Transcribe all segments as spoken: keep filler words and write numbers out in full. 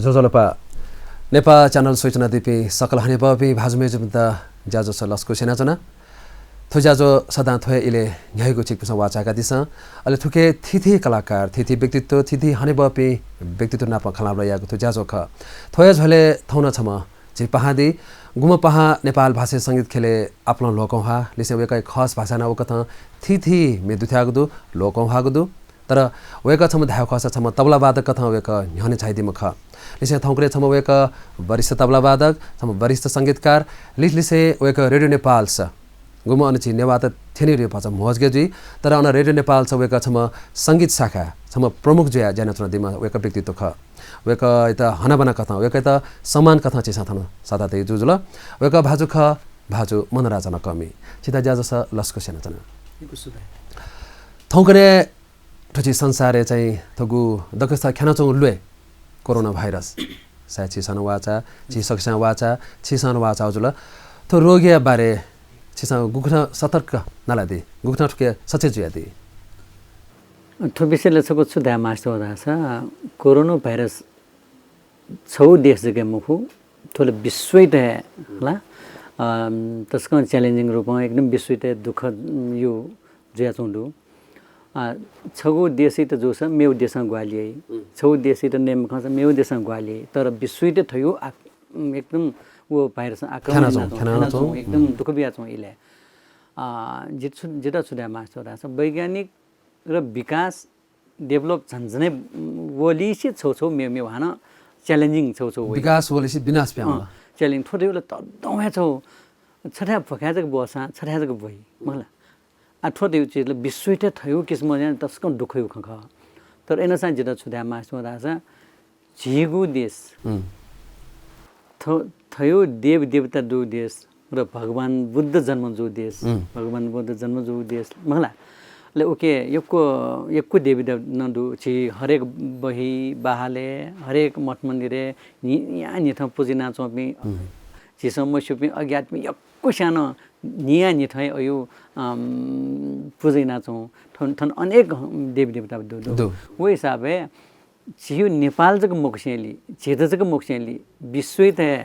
ज्वजलपा। नेपाः च्यानल स्वयाच्वनादीपिं सकल हनेबहःपिं भाजु मय्जुपिन्त ज्याझ्वः लसकुस यानाच्वना। थ्व ज्याझ्वः सदां थ्व हे इलय् न्ह्याइगु छिकपिन्सं वाः चाय्कादिसँ। अले थुके थीथी कलाकार, थीथी व्यक्तित्व, थीथी हनेबहःपिं व्यक्तित्व नाप खँल्हाबल्हा यायेगु थ्व ज्याझ्वः खः। थ्व हे झ्वलय् थौं नं छम्ह झी पाहां दी, गुम्ह पाहां नेपाल भाषाय् संगीत ख्यलय् आपालं ल्वःकं ह्वाः, लिसें वय्कःया खस भाषाय् नं उकथं थीथी म्ये दुथ्याःगु दु, ल्वःकं ह्वाःगु दु। तर वय्कः छम्ह धायेगु खःसा छम्ह तबला वादक कथं वय्कः न्ह्यःने झायादीम्ह खः। लिसें थौंकन्हय् छम्ह वय्कः वरिष्ठ तबला वादक, छम्ह वरिष्ठ संगीतकार, लिसें लिसें वय्कः रेडियो नेपालस गुम्ह अन झी नेवाःत थ्यनीगु भचा म्हजके जुइ, तर अन रेडियो नेपालस वय्कः छम्ह संगीत शाखा, छम्ह प्रमुख जुयाः ज्या यानाच्वनादीम्ह वय्कः व्यक्तित्व खः। वय्कःयात हनाबना कथं, वय्कःयात सम्मान कथं झीसं थन सःतातयागु जूगु जुल। वय्कः भाजु खः, भाजु मनराजा नकःमि। छित ज्याझ्वलय् लसकुस यानाच्वना। यक्व सुभाय्। थौंकन्हय् थ्व झी संसारय् चाहिँ थुगु दक्वसित ख्यानाच्वंगु ल्वय् कोरोना भाइरस। सायद छिसं नं वाःचा, झी सकसियां वाःचा, छिसं नं वाःचागु जुल। थ्व रोगया बारे छिसं गुकथं सतर्क नालादी, गुकथं थुके सचेत जुयादी? थ्व विषयलय् छकः छु धाये मास्ति वः धाःसा, कोरोना भाइरस छगू देश जक हे मखु, थ्व ला विश्वयात हे ला, अम, तसकं challenging रूपं एकदम विश्वयात हे दुःख, उम, यु जुयाच्वंगु दु। आ, छगू देशयात जूसा मेगु देशं ग्वाहालि याइ। उम्। छगू देशयात नये मखंसा मेगु देशं ग्वाहालि याइ। तर विश्वयात थ्व यु आ-, उम, एकदम व भाइरसं आक्रमण ख्यानाच्वं, यानाच्वं, ख्यानाच्वं, ख्यानाच्वं, एकदम उम्। दुःख बियाच्वं इलय्। आ, जि छु, जितः छु धाये मास्ति वः धाःसा वैज्ञानिक र विकास develop झन झनै वलिसे छौ छौ मेव मेव हानं challenging छौ छौ वइ। विकास वलिसे विनाश प्यां अँ, वल। Challenge थ्व देउला तद्दौं हे छौ। छथाय् भ्वखाय् जक ब्वःसां छथाय् जक ब्वइ, मखुला। आ, थ्व देउ चिज ला विश्वयात थ्व यु किसिमं यानाः तसकं दुःख यु खँ खः। तर अय्‌नं सां जितः छु धाये मास्ति वः धाःसा, झीगु देश, उम्। थ्व, थ्व यु देव देवता दुगु देश, र भगवान बुद्ध जन्म जूगु देश, उम्। भगवान बुद्ध जन्म जूगु देश, मखुला। अले उके यक्व, यक्व देवी देवता नं दु। झी हरेक बही, बहालय्, हरेक मठ मन्दिरय् न्हि-, न्हियान्हिथं पुजा यानाच्वंपिं, उम्। झीसं मस्यूपिं, अज्ञातपिं यक्वस्यां नं न्हियान्हिथं हे अयु, अम, पुजा यानाच्वं। थन, थन अनेक देवी देवता दु, दु। दु। व हिसाबय् झीगु नेपाल जक मखुसेंलि, झीत जक मखुसेंलि, विश्वयात हे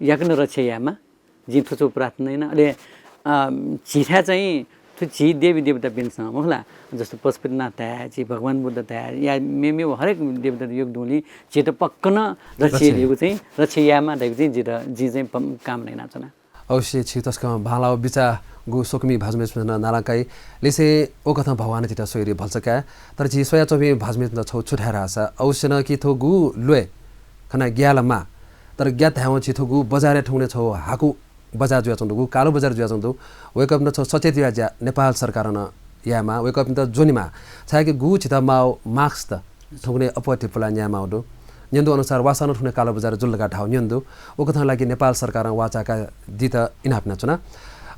याकनं रक्षा यायेमा। जिं थ्व छौ प्रार्थना याना। अले, अ, झीथाय् चाहिँ थ्व झी देवी देवतापिन्सं, मखुला, जस्तो पशुपतिनाथ धाये, झी भगवान बुद्ध धाये, या मेमेव हरेक देवता यु दुलिं झीत पक्कनं रक्षा रक्षा। यायेगु चाहिँ, रक्षा यायेमा धइगु चाहिँ जितः, जिं चाहिँ प-, कामना यानाच्वना। अवश्य छि तसकं बांलाःगु बिचाःगु स्वकुमि भाजु मय्जुपिन्सं नं नालाकाइ। लिसें व कथं भगवानं झीत स्वयादी भलसा काये। तर झी स्वयाच्वंपिं भाजु मय्जुपिन्त छौ छु धाये धाःसा, अवश्य नं कि थ्व गु ल्वय् खना ग्याये ला माः, तर ग्यात धायेवं झी थ्व गु बजारय् थौंकन्हय् छौ हाकु बजार जुयाच्वंगु दु, कालो बजार जुयाच्वंगु दु। वय्कःपिन्त छौ सचेत यायेगु ज्या नेपाल सरकारं नं यायेमाः, वय्कःपिन्त ज्वनेमाः। छाय्कि गु झीत माःगु mask त थौंकन्हय् अप्वः धिपुलाः न्यायेमाःगु दु। न्यने दु अनुसार वासः नं थौंकन्हय् कालो बजार जुल धकाः धाःगु न्यने दु। उकथं लागि नेपाल सरकारं वाःचाकादीत इनाप यानाच्वना।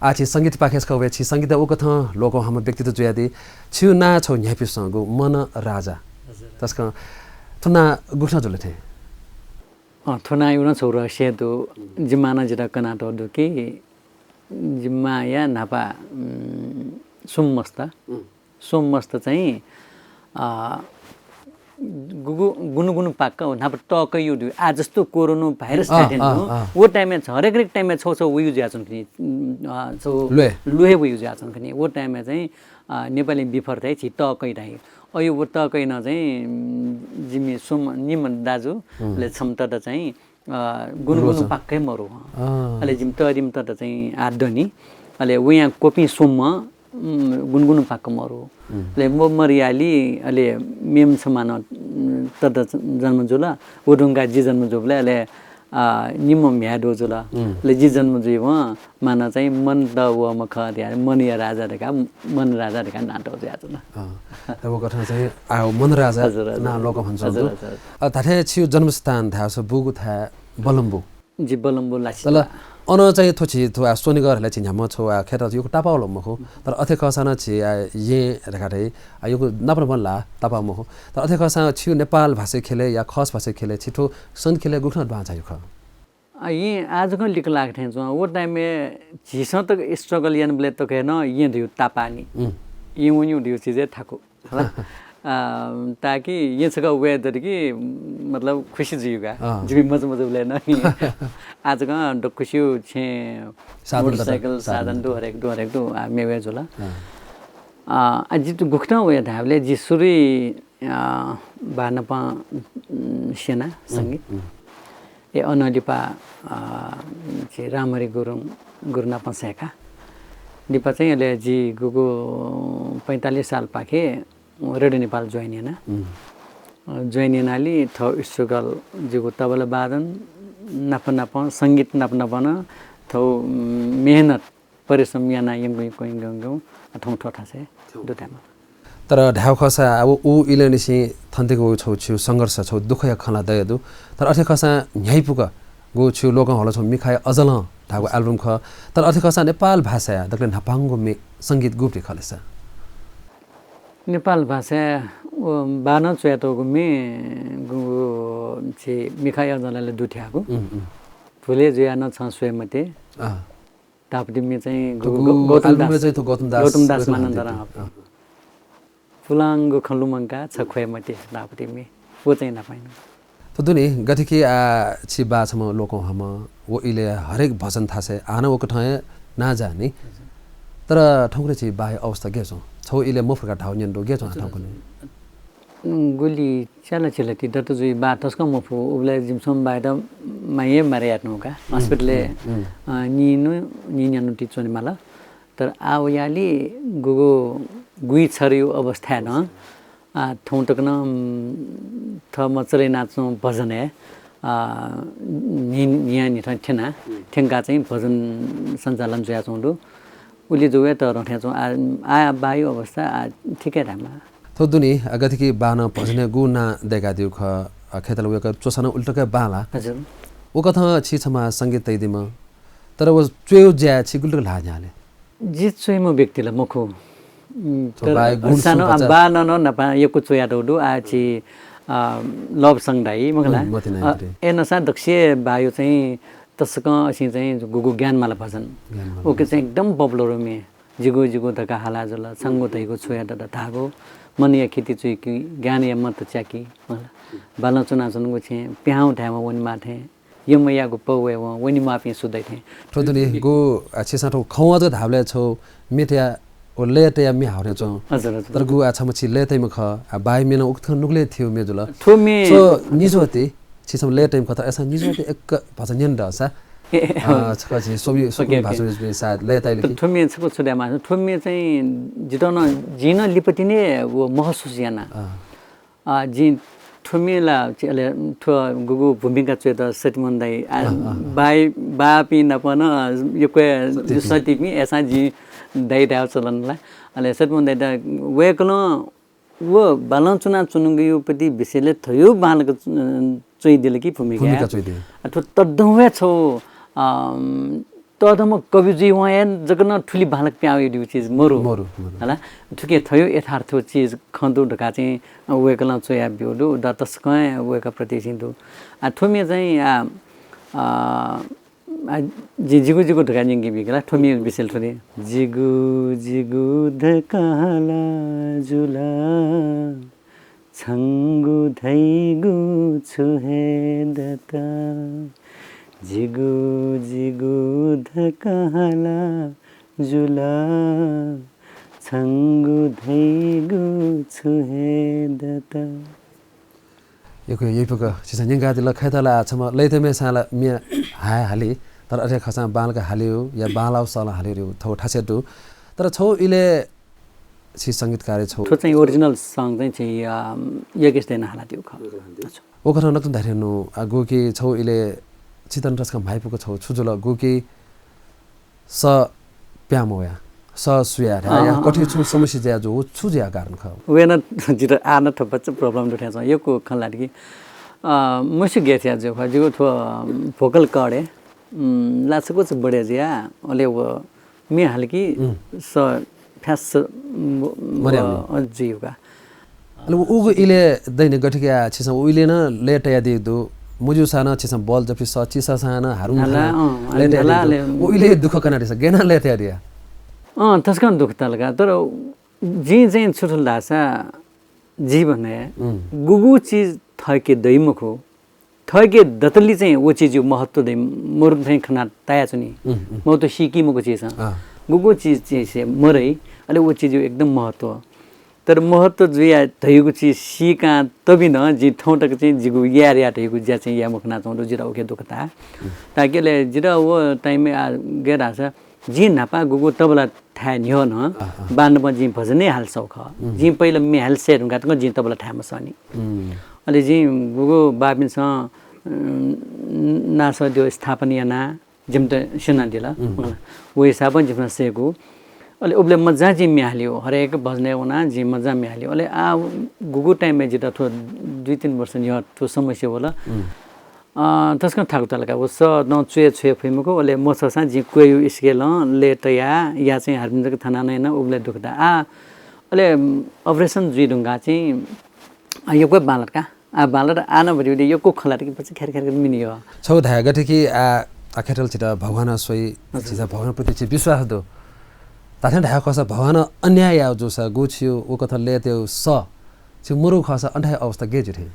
आः छि संगीतपाखें छकः वये, छि संगीतं उकथं ल्वःकं ह्वाःम्ह व्यक्तित्व जुयादी। छिगु नां छौ न्ह्याइपुसे च्वंगु मन राजा। हजुर। तसकं थ्व नां गुकथं जुल थें? अँ, थ्व नांयागु नं छौ रहस्य दु। जिमां नं जितः कनातःगु दु कि जिमाया न्हापा, उम्, स्वम्ह मस्त। उम्। स्वम्ह मस्त चाहिँ, अ, गुगु, गुन्हु गुन्हु पाक्क न्हापा तःकय् यु दु। आः जस्तो कोरोना भाइरस अँ, धाये थें अँ, दु। अँ। व time-य् छ, हरेक हरेक time-य् छौ छौ व यु जुयाच्वन खनी। उम्, अ, छौ ल्वय्। ल्वय् व यु जुयाच्वन खनी। व time-य् चाहिँ, अ, नेपालीं बिफर धाइ, झी तःकय् धाइ। अयु व तःकय् नं चाहिँ, उम्, जिमि स्वम्ह निम्ह दाजु, उम्। अले छम्ह तता चाहिँ, अ, गुन्हु गुन्हु पाक्कै मरु। अँ। अले जिमि तःधिम्ह तता चाहिँ आः दनि। अले वयां क्वपिं स्वम्ह, उम्, गुन्हु गुन्हु पाक्क मरु। उम्। अले व मरुयाली, अले मेम्ह छम्ह नं, उम्, तता जन्म जुल। व धुंकाः जि जन्म जूबलय् अले, अ, निम्ह म्ह्याय् दु जुल। उम्। अले जि जन्म जुइवं मानं चाहिँ मन दःवःम्ह खः धयाः मनया राजा धकाः, मन राजा धकाः नां तःगु जुयाच्वन। अँ, त व कथं चाहिँ आः मन राजा हजुर, हजुर। नां ल्वःकं ह्वानाच्वंगु दु। हजुर, हजुर। अ, धात्थें छिगु जन्मस्थान धाःसा बुगु थाय् बलम्बु। जि बलम्बु लाछि। तर अन चाहिँ थ्व छि थ्व आः स्वनिगः धाःसा छि न्ह्याम्ह छौ आः खय्‌त यक्व तापाः वल मखु। तर अथे खःसां नं छि आः येँ धकाः धाइ, आः यक्व नाप नापं ला तापाः मखु। तर अथे खःसां छिगु नेपाल भाषाया ख्यलय् या खस भाषाया ख्यलय् छि थ्व संगीत ख्यलय् गुकथं दुहां झायागु खः? आ, येँ आः जकं लिक्क लाःगु थें च्वं। व time-य् झीसं तक struggle यानाबलय् तक हे नं येँ धइगु तापाःनि। उम्। येँ वनेगु धइगु चिज हे थाकु। हला? ताकि यँ छकः वये दत कि मतलब खुसी जुइगु का। जिमि मजु मजु उबलय् नं। आः छकः दक्वसिउ छेँ मोटरसाइकल साधन दु, हरेक दु, हरेक दु, आ, मेवय् जुल। आ, आ, जि त गुकथं वया धायेबलय् जि सुरुइ, आ, बानापं, उम्, स्यना संगीत। ए अनंलिपा, आ, जि रामहरि गुरुङ, गुरुनापं सय्का। लिपा चाहिँ अले जि गुगु पैंतालिस सालपाखे रेडियो नेपाल join याना। अ, join यानालि थौ struggle जिगु तबला वादन नाप नापं, संगीत नाप नापं नं थौ, उम्, मेहनत, परिश्रम याना यंगु, यंगु, यंगु, यंगु, आ, थौं थ्व थासय् दु धायेमाल। तर धायेगु खःसा, अब उ इलय् निसें थन तक व छौ छिउ संघर्ष, छौ दुःखया खँ ला दया दु। तर अथे खःसा न्ह्याइपुक गु छिउ लोकंह्वाला छौ मिखाया अजलं धाःगु album खः। तर अथे खःसा नेपाल भाषाया दकले न्हापांगु मे संगीत गुपति खः ले सा? नेपाल भाषाया व बानं च्वयातःगु मे गु छि मिखाया अजलं ले दु थ्याःगु। भुले जुया नं छं स्वये मते। धाःपति मे चाहिँ गु-, गु-, गु-, गौतम album दास, चाहिँ थ्व गौतम दास, गौतम दास रघुनाथ मानन्धरं। पुलांगु खँ लुमंका छ ख्वये मते धाःपति मे। व चाहिँ न्हापां। थ्व दुने गथे कि आ, छि बा छम्ह लोकंह्वाम्ह, व इलय् हरेक भजन थासय् हानं वकथं हे नां जाः नि। तर थौंकन्हय् छि बाया अवस्था गय् च्वं? छौ इलय् मफुर्का धाउ न्यन दु, गय् च्वं थौंकन्हय्? गुलि च्याला चिला ति दत जुइ बा तसकं मफु। उबलय् जिमिसं बायात माया मारे यात नु का। हस्पिटलय्, अ, निन्हु, निन्यान्हु ति च्वनेमाल। तर आः वयालि गुगु गुइछरयु अवस्थाय् नं, आ, थौं तक नं, उम्, थःम्हं चले यानाच्वं भजनय्, आ, न्हि-, न्हिया न्हिथं थ्यना, थ्यंकाः चाहिँ भजन सञ्चालन जुयाच्वं दु। उलि जूगु हे तःधं थें च्वं। आ, आ, बायु अवस्था, आ, ठीक हे धायेमाः। थ्व दुने, आ, गथे कि बानं भजनय् गु नां दय्कादीगु खः, आ, खय्‌तल वय्‌कः च्वसा नं उलि तक हे बांलाः। हजुर। वकथं छि छम्ह संगीत तयादीम्ह, तर व च्वय् ज्याय् छि गुलि तक ल्हाः न्ह्याः ले? जि च्वइम्ह व्यक्ति ला मखु। उम्, थ्व तर बाया गुण सानो, सुं भचा। आ, बानं नं न्हापां यक्व च्वयातःगु दु, आ, छि, आ, love song धाइ, मखु ला? उम्, मतिना अ, इत्यादि। अय्‌नसां दक्वसिया बायु चाहिँ तसकं असिं चाहिँ गुगु ज्ञानमाला भजन। ज्ञानमाला उके भजन। चाहिँ एकदम popular मे। जिगु जिगु धकाः हाला जुल, छंगु धइगु छु यात धाःगु, मनया खिति चुइकी, ज्ञानया मत च्याकी, मखु ला? बालं च्वनाच्वंगु छेँ, पिहां धायेवं वनेमाः थें, यमयागु पौ वयेवं वनेमाःपिं सु दइ थें। थ्व दुने गु, आ, छिसं थ्व खँ जक धाःबलय् छौ मे तया, व लय तया मे हाउ थें च्वं। हजुर, हजुर। तर गु, आ, छम्ह छि लय तइम्ह खः, आ, बाया मे नं उकथं नुगलय् थ्यू मे जुल। थ्व मे थ्व निजोति, छि छम्ह लय तइम्ह खः, तर अय्‌सां निजोति एक भचा न्यन दःसा। ए, अ, छकः छि स्वमि, स्वमि OK, OK। भाजु सायद लय तइल कि? थ्व मे छकः छु धायेमाः, थ्व मे चाहिँ जितः नं, जिं नं लिपा तिनि व महसुस याना। अँ। आ, जिं थ्व मे ला, चि-, अले थ्व गुगु भूमिका च्वयेत सत्यमोहन दाइ, आ, अँ, अँ, अँ। बाइ-, बापिं नाप नं यक्व सतिपिं। सतिपिं, अय्‌सां जिं दाइ धायेगु चलन ला। अले सत्यमोहन दाइ त वय्‌कलं व बालं च्वनाच्वनागु पति विषयलय् थ्व बांलाक, अ, च्वइदिल कि भूमिका। भूमिका च्वइदिल। आ, थ्व तःधं हे छौ, अ, तःधंम्ह कवि जुइवं हे जक नं थुलि बांलाक पिहां वयादीगु चिज मरु। मरु, मरु। हला? थुके थ्व यथार्थ चिज खँ दु धकाः चाहिँ वय्‌कलं च्वयाब्यूगु दु, द तसकं हे वय्‌कःप्रति चिं दु। आ, थ्व मे चाहिँ, आ, आ, आ, जि-, जिगु, जिगु धकाः न्यंके बिकला, थ्व मे विषय थ्व दे। जिगु, जिगु धकाः ला जुल, छंगु धइगु छु हे दत। जिगु, जिगु धकाः ला जुल, छंगु धइगु छु हे दत। यक्व यइपुक छिसं न्यंकादिल, खय्‌तला छम्ह लय्‌तय्‌म्ह सां ला म्ये हाये हाली, तर अथे खःसां बांलाक हालेगु या बांलाःगु सलं हालेगु थ्व थासय् दु। तर छौ इलय् छि संगीतकार छौ। थ्व चाहिँ original song चाहिँ छि, अ, योगेश दाइनं हालादीगु खः। योगेश दाइनं हालादीगु। अच्छा। व कथं नकतिनि धाये धुन, आ, गुकी छौ इलय् छितः नं तसकं म्हाइपुक छौ छु जुल, गुकी स प्यां मवया, स सुया धाये, अँ, या अँ, कथि अँ। छु समस्या जुया जू, छु जुया कारण खः? व नं जितः आः नं थ्व बच्चा problem दु थें च्वं। यक्व खँ ल्हात कि, अ, मुसु गथे या जू खः, जिगु थ्व vocal cord हे, उम्, ला छकूचा बढे जुया, अले व म्ये हाल कि उम्। स फ्यास म-, म-, मर्याः वनी। अ, जुइगु का। अले उ, उगु इलय् दइने गथे कि आ, छिसं उ इलय् नं लय तयादीगु दु, मज्यूसा नं छिसं बल जपि स चिसासां नं हारुं हाला, हारुं अँ, लय तयादीगु दु। उ इलय् दुःख कनादिसँ, गय् याना लय तयादिया? अँ, तसकं दुःख ताल का, तर जिं चाहिँ छु थुल धाःसा, जि भने, उम्। गुगु चिज थःके दइ मखु, थःके दतले चाहिँ व चिजया महत्व दइ मरुन थें खना तयाच्वनी। उम्, उम्। महत्व सीकी मखु चिजं। अँ। गुगु चिज चाहिँ से मरइ, अले व चिजया एकदम महत्व। तर महत्व जुया धइगु चिज सीकां तबि नं जिं थौं तक चाहिँ जिगु याये याये धइगु ज्या चाहिँ याये मखना च्वंगु दु, जितः उके दुःख ताः। उम्। ताकि अले जितः व time-य् आ, गय् धाःसा जिं न्हापा गुगु तबला थाय् न्ह्यः नं अँ, अँ। बांलाक जिं भजन हे हाले सःगु खः। उम्। जिं पहिला म्ये हाले सये धुंकाः तकं जिं तबला थाय् मसःनि। उम्। अले जिं गुगु बाःपिन्सं, उम्, नासः द्यः स्थापना यानाः जिमित स्यनादिल। उम्। व हिसाबं जिमिसं सयेकू। अले उबलय् मज्जां जिं म्ये हालेगु। हरेक भजनय् वनाः जिं मज्जां म्ये हालेगु। अले आ गुगु time-य् जितः थ्व दुई तीन वर्ष न्ह्यः थ्व समस्या वल। उम्। अ, तसकं थाकु ताल का। व सः नं च्वय् छ्वये फइ मखु, अले मछ्वःसां जिं क्वय्‌या scale-य् लय् तयाः या चाहिँ हार्मोनियम जक थानाः नं याना, उबलय् दुःख ताः। आ, अले operation जुइ धुंकाः चाहिँ, आ, यक्व बांलात का। आ, बांलात, आ नं भतिभति यक्व खँ ल्हात कि पछि ख्यार ख्यार मिने यः। छगू धाये गथे कि आ, आखिरय् छितः भगवानं स्वइ, हजुर। छितः भगवानप्रति छि विश्वास दु। धात्थें धाये खःसा भगवानं अन्याय याःगु जूसा गु छिगु उकथं लय् तयेगु सः छि मरु खःसा अन थाय् अवस्था गय् जुइ थें?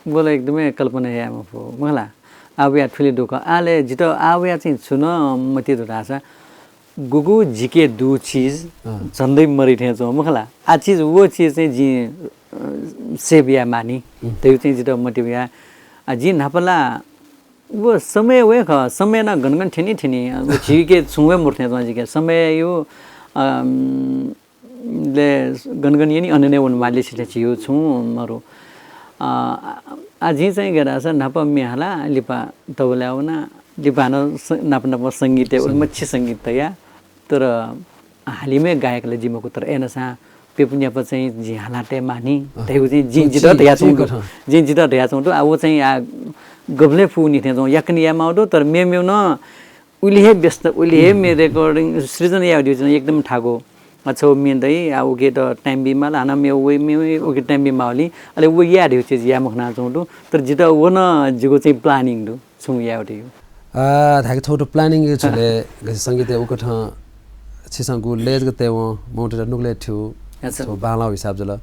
व ला एकदमै कल्पना याये मफु, मखु ला। आ वया थुलि दुःख। आले जितः आ वया चाहिँ छु नं मतिइ दु धाःसा, गुगु जिके दु चिज अँ। झन्डै मरि थें च्वं, मखु ला। आ चिज, व चिज चाहिँ जिं, अ, save याये माःनि। उम्। धइगु चाहिँ जितः मतिइ वया। आ, जिं न्हापा ला व समय वये खः, समय नं गन गन थ्यनी थ्यनी। व झीके छुं वये मरु थें च्वं जिके। समयया, अम, ले गन गन यनी अनने वन माली सिले झीगु छुं मरु। अ, आ, आ जिं चाहिँ गय् धाःसा न्हापा म्ये हाला लिपा तबलाय् वना, लिपा नं स-, नाप नाप संगीतय् वना, संगीत। मछि संगीत तया। तर हालिमय् गायक ला जि मखु, तर अय्‌नं सां प्यपु न्यापा चाहिँ जिं हाला तये माःनि अँ। धइगु चाहिँ जिं जितः धयाच्वंगु दु। जिं जितः धयाच्वंगु दु। आ, व चाहिँ आ गबलें फुनि थें च्वं, याकनं याये माःगु दु, तर मेमेगु नं उलि हे व्यस्त, उलि हे म्ये recording सृजना याये धइगु चाहिँ एकदम थाकु। आ, छगू म्ये दइ, आ, उके त time बी माल, हानं मेगु वइ, मेगु वइ, उके time बी माःगुलिं, अले व याये धइगु चिज याये मखना च्वंगु दु। तर जितः व नं जिगु चाहिँ planning दु, छुं याये धइगु। आ, धाय्‌के थौं त planning यु छुले, गथे संगीतय् उकथं छिसं गु लय् जक तयेवं, मनूतय्‌त नुगलय् थ्यू, अच्छा। छगू बांलाःगु हिसाब जुल।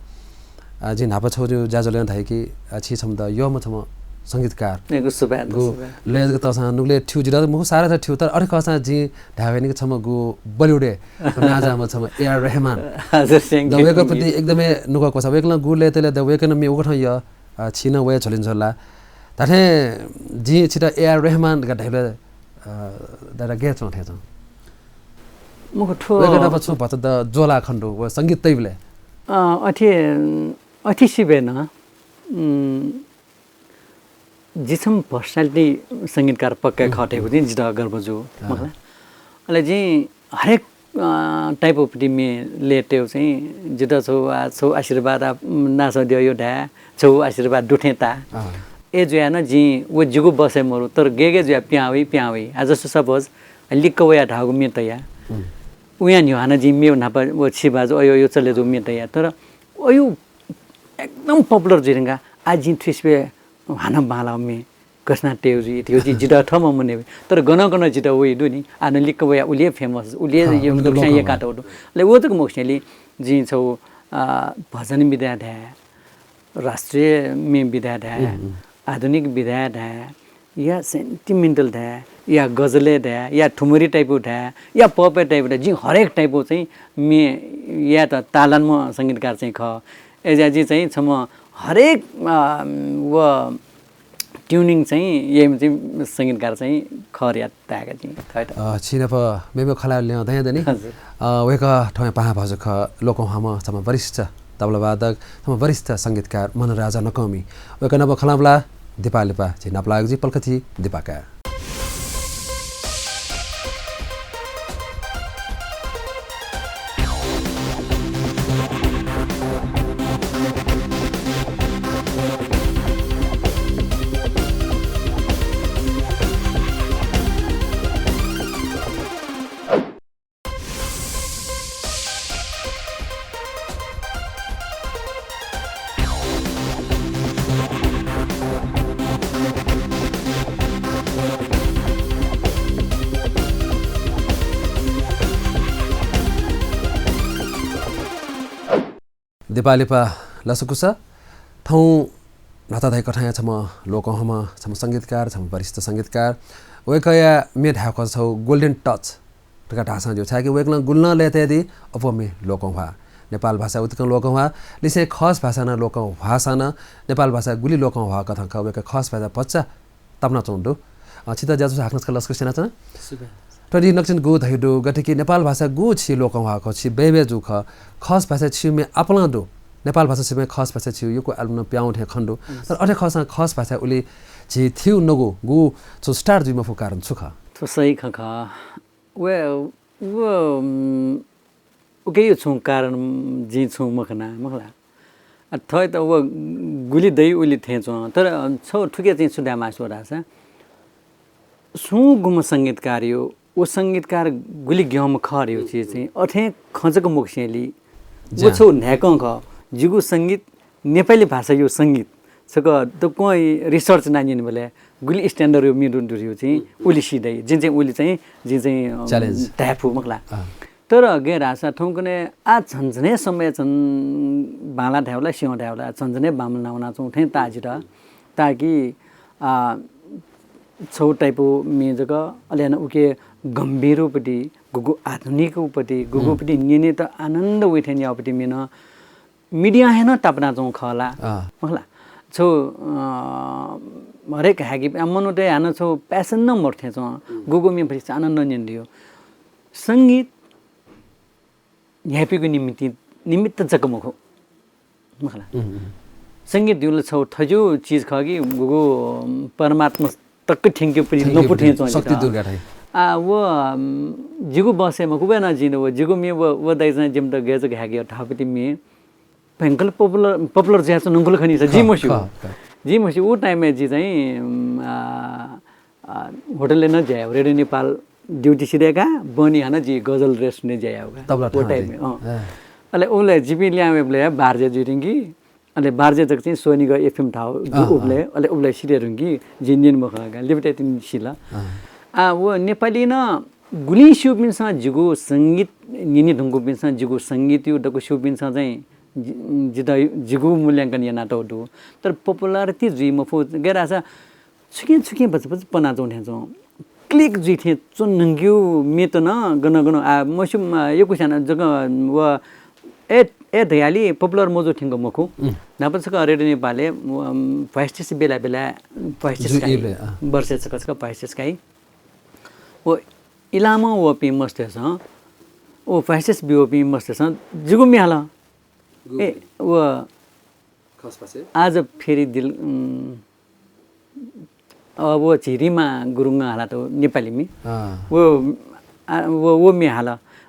आ, जिं न्हापा छगू ज्याझ्वलय् धाइ कि, आ, छि छम्ह द यःम्ह छम्ह संगीतकार। ए, गु सुभाय्, गु सुभाय्। लय् जक तःसां नुगलय् थ्यू, जितः मखु सारा त थ्यू, तर अथे खःसां जिं धायेवं कि छम्ह गु Bollywood-य् नांजाःम्ह छम्ह ए आर रहमान। हजुर, thank you, द वय्‌कःप्रति thank you। एकदमै नुगः क्वःछा। वय्‌कलं गु लय् तयेबलय् द वय्‌कलं म्ये उकथं यः, आ, छिं नं वया झ्वलय् झ्वल ला। धात्थें जिं छितः ए आर रहमान धकाः धाइबलय्, आ, दादा गय् च्वं थें च्वं? मखु थ्व वय्‌कः नाप छुं भचा द ज्वला खने दु, व संगीत तइबलय्। अ, अथे, अथे सिबय् नं, उम्, जि छम्ह personality संगीतकार पक्का खः धइगु जिं जितः गर्व जू, अँ। मखु ला। अले जिं हरेक, अ, type of म्ये लय् तयेगु चाहिँ जितः छगू आ, छगू आशीर्वाद आ, नासः द्यः यः धाये, छगू आशीर्वाद दु थें ताः। अँ। अय् जुयाः नं जिं व जिगु बसय् मरु, तर गय् गय् जुयाः पिहां वइ, पिहां वइ। आ जस्तै suppose लिक्क वया धाःगु म्ये तया। उम्। उया न्ह्यः हानं जिं मेगु न्हापा व छि बाजु अयो अयो चले जूगु म्ये तया। तर अयो एकदम popular जुइ धुंकाः आ जिं थुसिबय् हानं बांलाःगु म्ये गथे यानाः तयेगु जुइ, धइगु जितः थःम्हं मन्यं वइ। तर गनं गनं जितः वइ दु नि, आ नं लिक्क वया उलि हे famous, उलि हे हाँ, यक्व उलि हे दुगुसां लोकं यय्‌कातःगु दु। अले व जक मखुसेंलि जिं छगू, आ, भजन विधाय् धाये, राष्ट्रिय म्ये विधाय् धाये, उम्, उम्। आधुनिक विधाय् धाये, या sentimental धाये, या गजलय् धाये, या ठुमरी type धाये, या pop type धाये, जिं हरेक type चाहिँ म्ये यायेत तालान्म्ह संगीतकार चाहिँ खः। अय्‌जुयाः जि चाहिँ छम्ह हरेक, अ, व tuning चाहिँ याइम्ह चाहिँ संगीतकार चाहिँ खः धयाः धायेका जिं, खः त। अ, छिनाप मेमेगु खँ ल्हायेगु ल्यं दयां दनि। हजुर। अ, वय्‌कः थौंया पाहां भाजु खः, लोकंह्वाःम्ह छम्ह वरिष्ठ तबलावादक, छम्ह वरिष्ठ संगीतकार मनराजा नकःमि। वय्‌कः नाप खँ ल्हाःबलय् दिपाः लिपा झी नापलाःगु जुइ। पलख ति दिपाः काये। दिपाः लिपा लसकुस। थौं न्हापा धइकथंया छम्ह लोकंह्वाःम्ह, छम्ह संगीतकार, छम्ह वरिष्ठ संगीतकार, वय्कःया म्ये धायेखःसा छगू golden touch धकाः धाःसां ज्यू, छाय्कि वय्कलं गुलिं लय्तायादी अप्वः म्ये लोकंह्वाः। नेपाल भाषा उतिकं लोकंह्वाः, लिसें खस भाषा नं लोकंह्वाःसां नं नेपाल भाषा गुलि लोकंह्वाः कथं खः, वय्कः खस भाषा भचा तापानाच्वंगु दु। अ, छितः ज्याझ्वः हाकनं छकः लसकुस यानाच्वना। सुभाय्। थ्व जिं नकतिनि गु धयागु दु, गथे कि नेपाल भाषा गु छि लोकंह्वाः खः, छि बय्बय् जू खः, खस भाषा छिगु म्ये आपालं दु। नेपाल भाषा छिगु म्ये, खस भाषा छिगु यक्व album नं पिहां वःगु थें खने दु। तर अथे खःसां खस भाषा उलि झी थीगु नगु गु छुं start जुइ मफुगु कारण छु खः? थ्व सही खँ खः। व, व, उम्, उकिया छुं कारण जिं छुं मखना, मखला। आ, थ्वयात व गुलि दइ उलि थें च्वं। तर छगू थुकिया चाहिँ छु धाये मास्ति वः धाःसा, सुं गुम्ह संगीतकार यो, व संगीतकार गुलि ग्यंम्ह खः धइगु चिज चाहिँ अथें खँ जक मखुसेंलि व ज्या। छगू न्हाय्कं खः। जिगु संगीत नेपाली भाषाया संगीत छकः दक्वं research यानाः न्यनेबलय् गुलि standard-या म्ये दु धइगु चाहिँ उलि सी दइ। जिं चाहिँ उलि चाहिँ, जिं चाहिँ, अ, challenge। धाये फु मखला। अँ। तर गय् धाःसा थौंकन्हय् आः झन झन हे समय झन बांलाः धायेवला, स्यं धायेवला, झन झन हे बांमलाना वनाच्वंगु थें ताः जितः। ताकि, आ, छगू type-या म्ये जक, अले हानं उकी गम्भीरया पति, गुगु आधुनिकया पति, गुगु पति न्यनेत आनन्द वइ थें याःगु पति म्ये नं media हे नं तापानाच्वंगु खः ला। अँ। मखला। छगू, अ, हरेक हाकि, आ, मनूतय् हानं छगू passion नं मरु थें च्वं। गुगु म्ये भचा आनन्द न्यने दइगु। संगीत न्ह्याइपुगु निमित्त, निमित्त जक मखु। मखला। संगीत धइगु ला छगू थज्याःगु चिज खः कि गुगु परमात्मा तक थ्यंकेगु पति लँपु थें च्वं शक्ति जितः। दुर्गा थें। आ, व, अम, जिगु बसय् मखु, व नं जिं व, जिगु म्ये व, व दाइजं जिमित गय् जक हाकि धाःगु पति म्ये भयंकर popular, popular जुयाच्वंगु खः नि, जिं खः, मस्यू। खः, खः। जिं मस्यू। व time-य् जि चाहिँ, अम, आ, आ, होटलय् नं ज्या याःगु, रेडियो नेपाल duty सिधय्काः बहनी हानं जि गजल restaurant-य् ज्या याःगु का। तबला व time-य्, अँ। अँ। अले उबलय् जिपिं लिहां वयेबलय् बाह्र बजे जुइ धुंकी, अले बाह्र बजे जक चाहिँ स्वनिगः FM धाःगु दु अँ, उबलय्, अँ। अले उबलय् सिधये धुंकी, जिं न्यने मखं का, लिपा तयेतिनि सिल। अँ। आ, व नेपाली नं गुलिं स्यूपिन्सं जिगु संगीत न्यने धुंकूपिन्सं जिगु संगीतया दक्व स्यूपिन्सं चाहिँ जि-, जितः जिगु मूल्यांकन यानातःगु दु। तर popularity जुइ मफु, गय् धाःसा छुकिं छुकिं भचा भचा पनाच्वं थें च्वं। Click जुइ थें च्वने धुंकीगु म्ये त नं गन गन आ, मस्यू, म, यक्वस्यां नं जक व ए, ए धयालि popular मजू थेंक मखु। उम्। न्हापा छकः रेडियो नेपालय्, व, अम, voice test बेला बेला voice test जुइ काइ। इबलय्, अँ। वर्षय् छकः छकः voice test काइ। व इलामं वःपिं मस्तय्सं, व voice test ब्यूपिं मस्तय्सं जिगु म्ये हाल। गु ए, म्ये? व खस भाषाय्? आज फेरि दिल, उम्, अ, व झी रिमा गुरुङं हालातःगु नेपाली म्ये। अँ। व, आ, व, व म्ये हाल।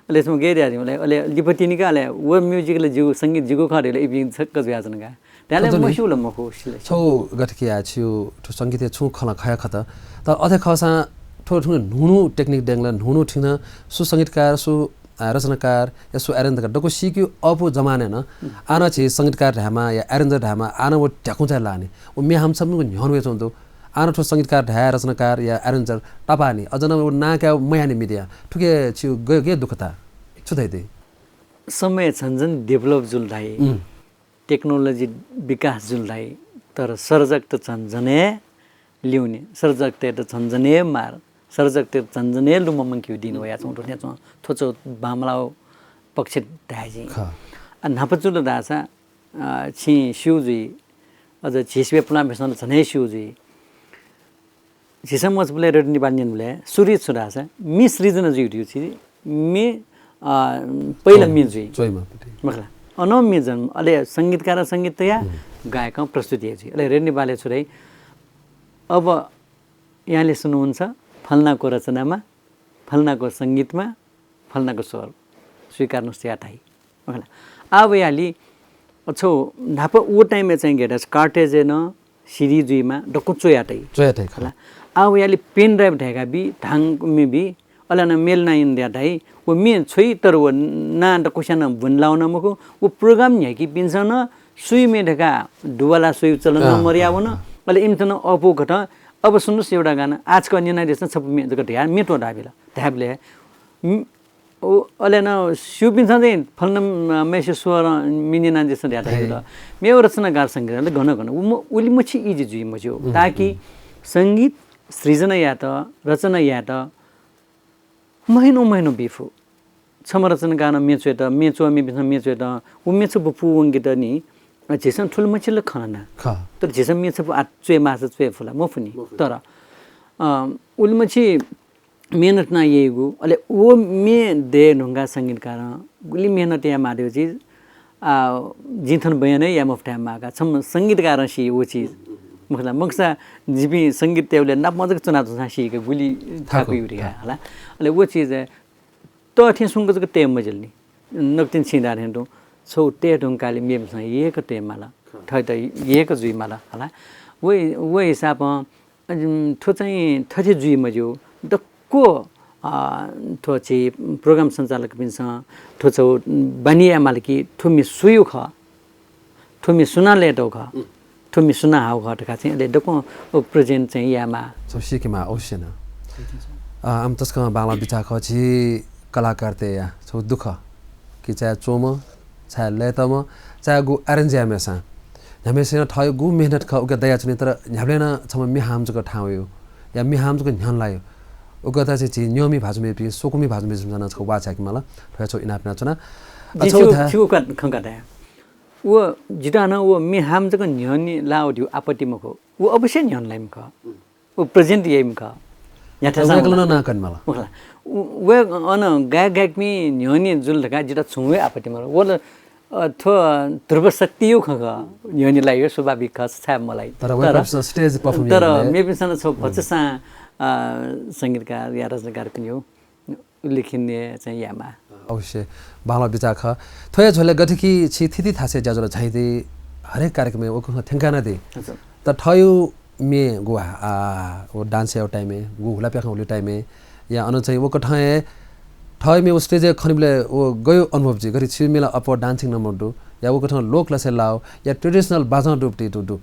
अले छम्ह गय् धयादिल, अले लिपा तिनि का, अले व music ला जिगु, संगीत जिगु खः धइगु ला इपिं छक्क जुयाच्वन का। धायेबलय् थ्व नि, मस्यू ला मखु, सिल। छगू गथे कि याः छिगु थ्व संगीतय् छुं खँ ला खया खत। तर अथे खःसां थ्व थुं न्हू न्हू technique दयेगु ला, न्हू न्हू थुं नं सु संगीतकार, सु आ, रचनाकार या सु arranger धकाः दक्व सीकेगु अःपु जमानय् नं आः नं झी संगीतकार धायेमाः या arranger धायेमाः आः नं व ध्याकुं चाहिँ लाःनि। व म्ये हानं छम्ह न्ह्यःने वयाच्वंगु दु। आः नं थ्व संगीतकार धाये, रचनाकार या arranger तापाःनि। अझ नं व नां काये मयाःनि media। थुके छिगु गय्, गय् दुःखता? छु धयादी? समय झन झन develop जुल धाइ। उम्। Technology विकास जुल धाइ। तर सर्जकत झन झन हे ल्यूने, सर्जकतय्त झन झन हे मार, सर्जकतय्त झन झन हे लुमंकेगु दिं वयाच्वंगु दु थें च्वं। थ्व छगू बांमलाःगु पक्ष धाये जिं। खः। आ, न्हापा छु धाःसा, अ, छिं स्यू जुइ, अझ झी सिबें पुलांपिन्सं ला झन हे स्यू जुइ। झीसं मचाबलय् रेडियो नेपाल न्यनेबलय् सुरुइ छु धाःसा म्ये सृजना जुइ धइगु छि म्ये, अ, पहिला म्ये जुइ। च्वइमाःपट्टि। मखला। अनं म्ये जन्म, अले संगीतकारं संगीत तया, गायकं प्रस्तुति हे जुइ। अले रेडियो नेपालय् छु धाइ, अब यहाँले सुन्नुहुन्छ फलानाको रचनामा, फलानाको संगीतमा, फलानाको स्वर, स्वीकार्नुस् या धाइ। मखला। आः वयालि, अ, छगू न्हापा व time-य् चाहिँ गथे धाःसा cartridge-य् नं CD जुइमाः, दक्व च्वया तइ। च्वया तइ, खला। खला। आः वयालि pen drive धयाकाः बी, धांगु म्ये बी, अले नं mail नं यानाः धाइ, व म्ये छ्वइ, तर व नां दक्वस्यां नं ब्वने लाःगु नं मखु, व program न्ह्याकीपिन्सं नं सुइम्ये धकाः दुवाला सुइगु चलन नं अँ, मदयावन। अँ, अँ। अले इमित नं अःपु कथं, अब सुन्नुस् एउटा गाना, आः छकः न्यनादिसँ छपु म्ये जक धयाः म्ये त्वःताबिल। धायेबलय्, उम्, उ, अले नं स्यूपिन्सं चाहिँ फलाना, अ, मेसे स्वर मिनेना जिसं ध्याता हे। मेव रचनाकार संगीत अले गन गन। उ म-, उलि मछि easy जुइ मज्यू। ताकि संगीत सृजना यात, रचना यात, महिनो महिनो बिफु। छम्ह रचनाकारं मे च्वयेत, मे च्वःमिपिन्सं मे च्वयेत, उ मे छपु पूवंकेत नि, अ, झीसं थुलि मछि ला खँ ल्हाना। तर झीसं मे छपु आ च्वये माःसा च्वये फु ला? मफु नि। तर, अ, उलि मछि मेहनत याना याइगु, अले व मे दये धुंकाः संगीतकारं गुलि मेहनत याये माः धइगु चिज, आ, जिं थन बयान हे याये मफु धाये माः का। छम्ह संगीतकारं सी व चिज। मखु ला, मखुसा जिपिं संगीत तयेबलय् नापं जक च्वना च्वंसां सीके गुलि थाकु थाकु यु रे का, हला। अले व चिज हे तः थें स्वंक जक तये मजिल नि। नकतिनि छिं धाःथें तुं छौ तये धुंकाले मेपिन्सं येक तये माल। थःत येक जुइ माल, हला। व, व हिसाबं, अ, थ्व चाहिँ थथे जुइ मज्यू। दक्व, अ, थ्व छि program सञ्चालकपिन्सं थ्व छौ बानी याये माल कि थ्व मे सुयु खः, थ्व मे सुनां लय्‌तौ खः, थ्व मे सुनां हाउ खः धकाः चाहिँ अले दक्वं व present चाहिँ याये माः। छौ सीके माः अवश्य नं। अ, आम तसकं बांलाः बिचाः खः झी कलाकारतय्‌या छौ दुःख कि चाहे च्वंम्ह, चाहे लय्‌तःम्ह, चाहे गु arrange याःम्हय्‌सां। न्ह्याम्हय्‌सिनं थःगु मेहनत खः उके दयाच्वनी, तर न्ह्याबलें नं छम्ह मे हाम जक थाहां वयु, या मे हाम जक न्ह्यःने लायु। उकथं चाहिँ झी न्यंमि भाजु मेपिं, स्वकुमि भाजु मेपिन्सं नं छौ वाः छाय्‌के माल। थ्व हे छौ इनाप यानाच्वना। अ, जिं छौ छिगु, धाये। छिगु खँ का धाये। व जितः नं व मे हाम जक न्ह्यःने लाः धइगु आपत्ति मखु। व अवश्य न्ह्यःने लाइम्ह खः। व present याइम्ह खः। न्ह्याथासं वय्‌कलं नं नां कने माल। मखु ला। व, व अन गाय् गाय्‌कपिं न्ह्यःने जुल धकाः जितः छुं हे आपत्ति मरु। व ला, अ, थ्व ध्रुव शक्तियु खँ खः। न्ह्यःने लाइगु स्वाभाविक खः, छाय् मलाइ। तर वय्‌कःपिन्सं stage perform तर याइबलय् मेपिन्सं नं छौ भचा सां, अ, संगीतकार या रचनाकारपिनियु उल्लेखनीय चाहिँ याये माः। अवश्य, बांलाः बिचाः खः। थ्व हे झ्वलय् गथे कि छि थीथी थासय् ज्याझ्वलय् झायादी, हरेक कार्यक्रमय् वय्‌कःपिन्सं थ्यंकानादी। हजुर। तर थःगु मे गु, आ, व dance याउ time-य्, गु हुला प्याखं हुलि time-य्, या अन चाहिँ वय्‌कलं हे थःगु मे व stage-य् खनीबलय् व गयु अनुभव जुइ, गथे छि मेला अप्वः dancing number दु, या वय्‌कलं लोक लसय् लाउ, या traditional बाजं दुपिं दु, दु,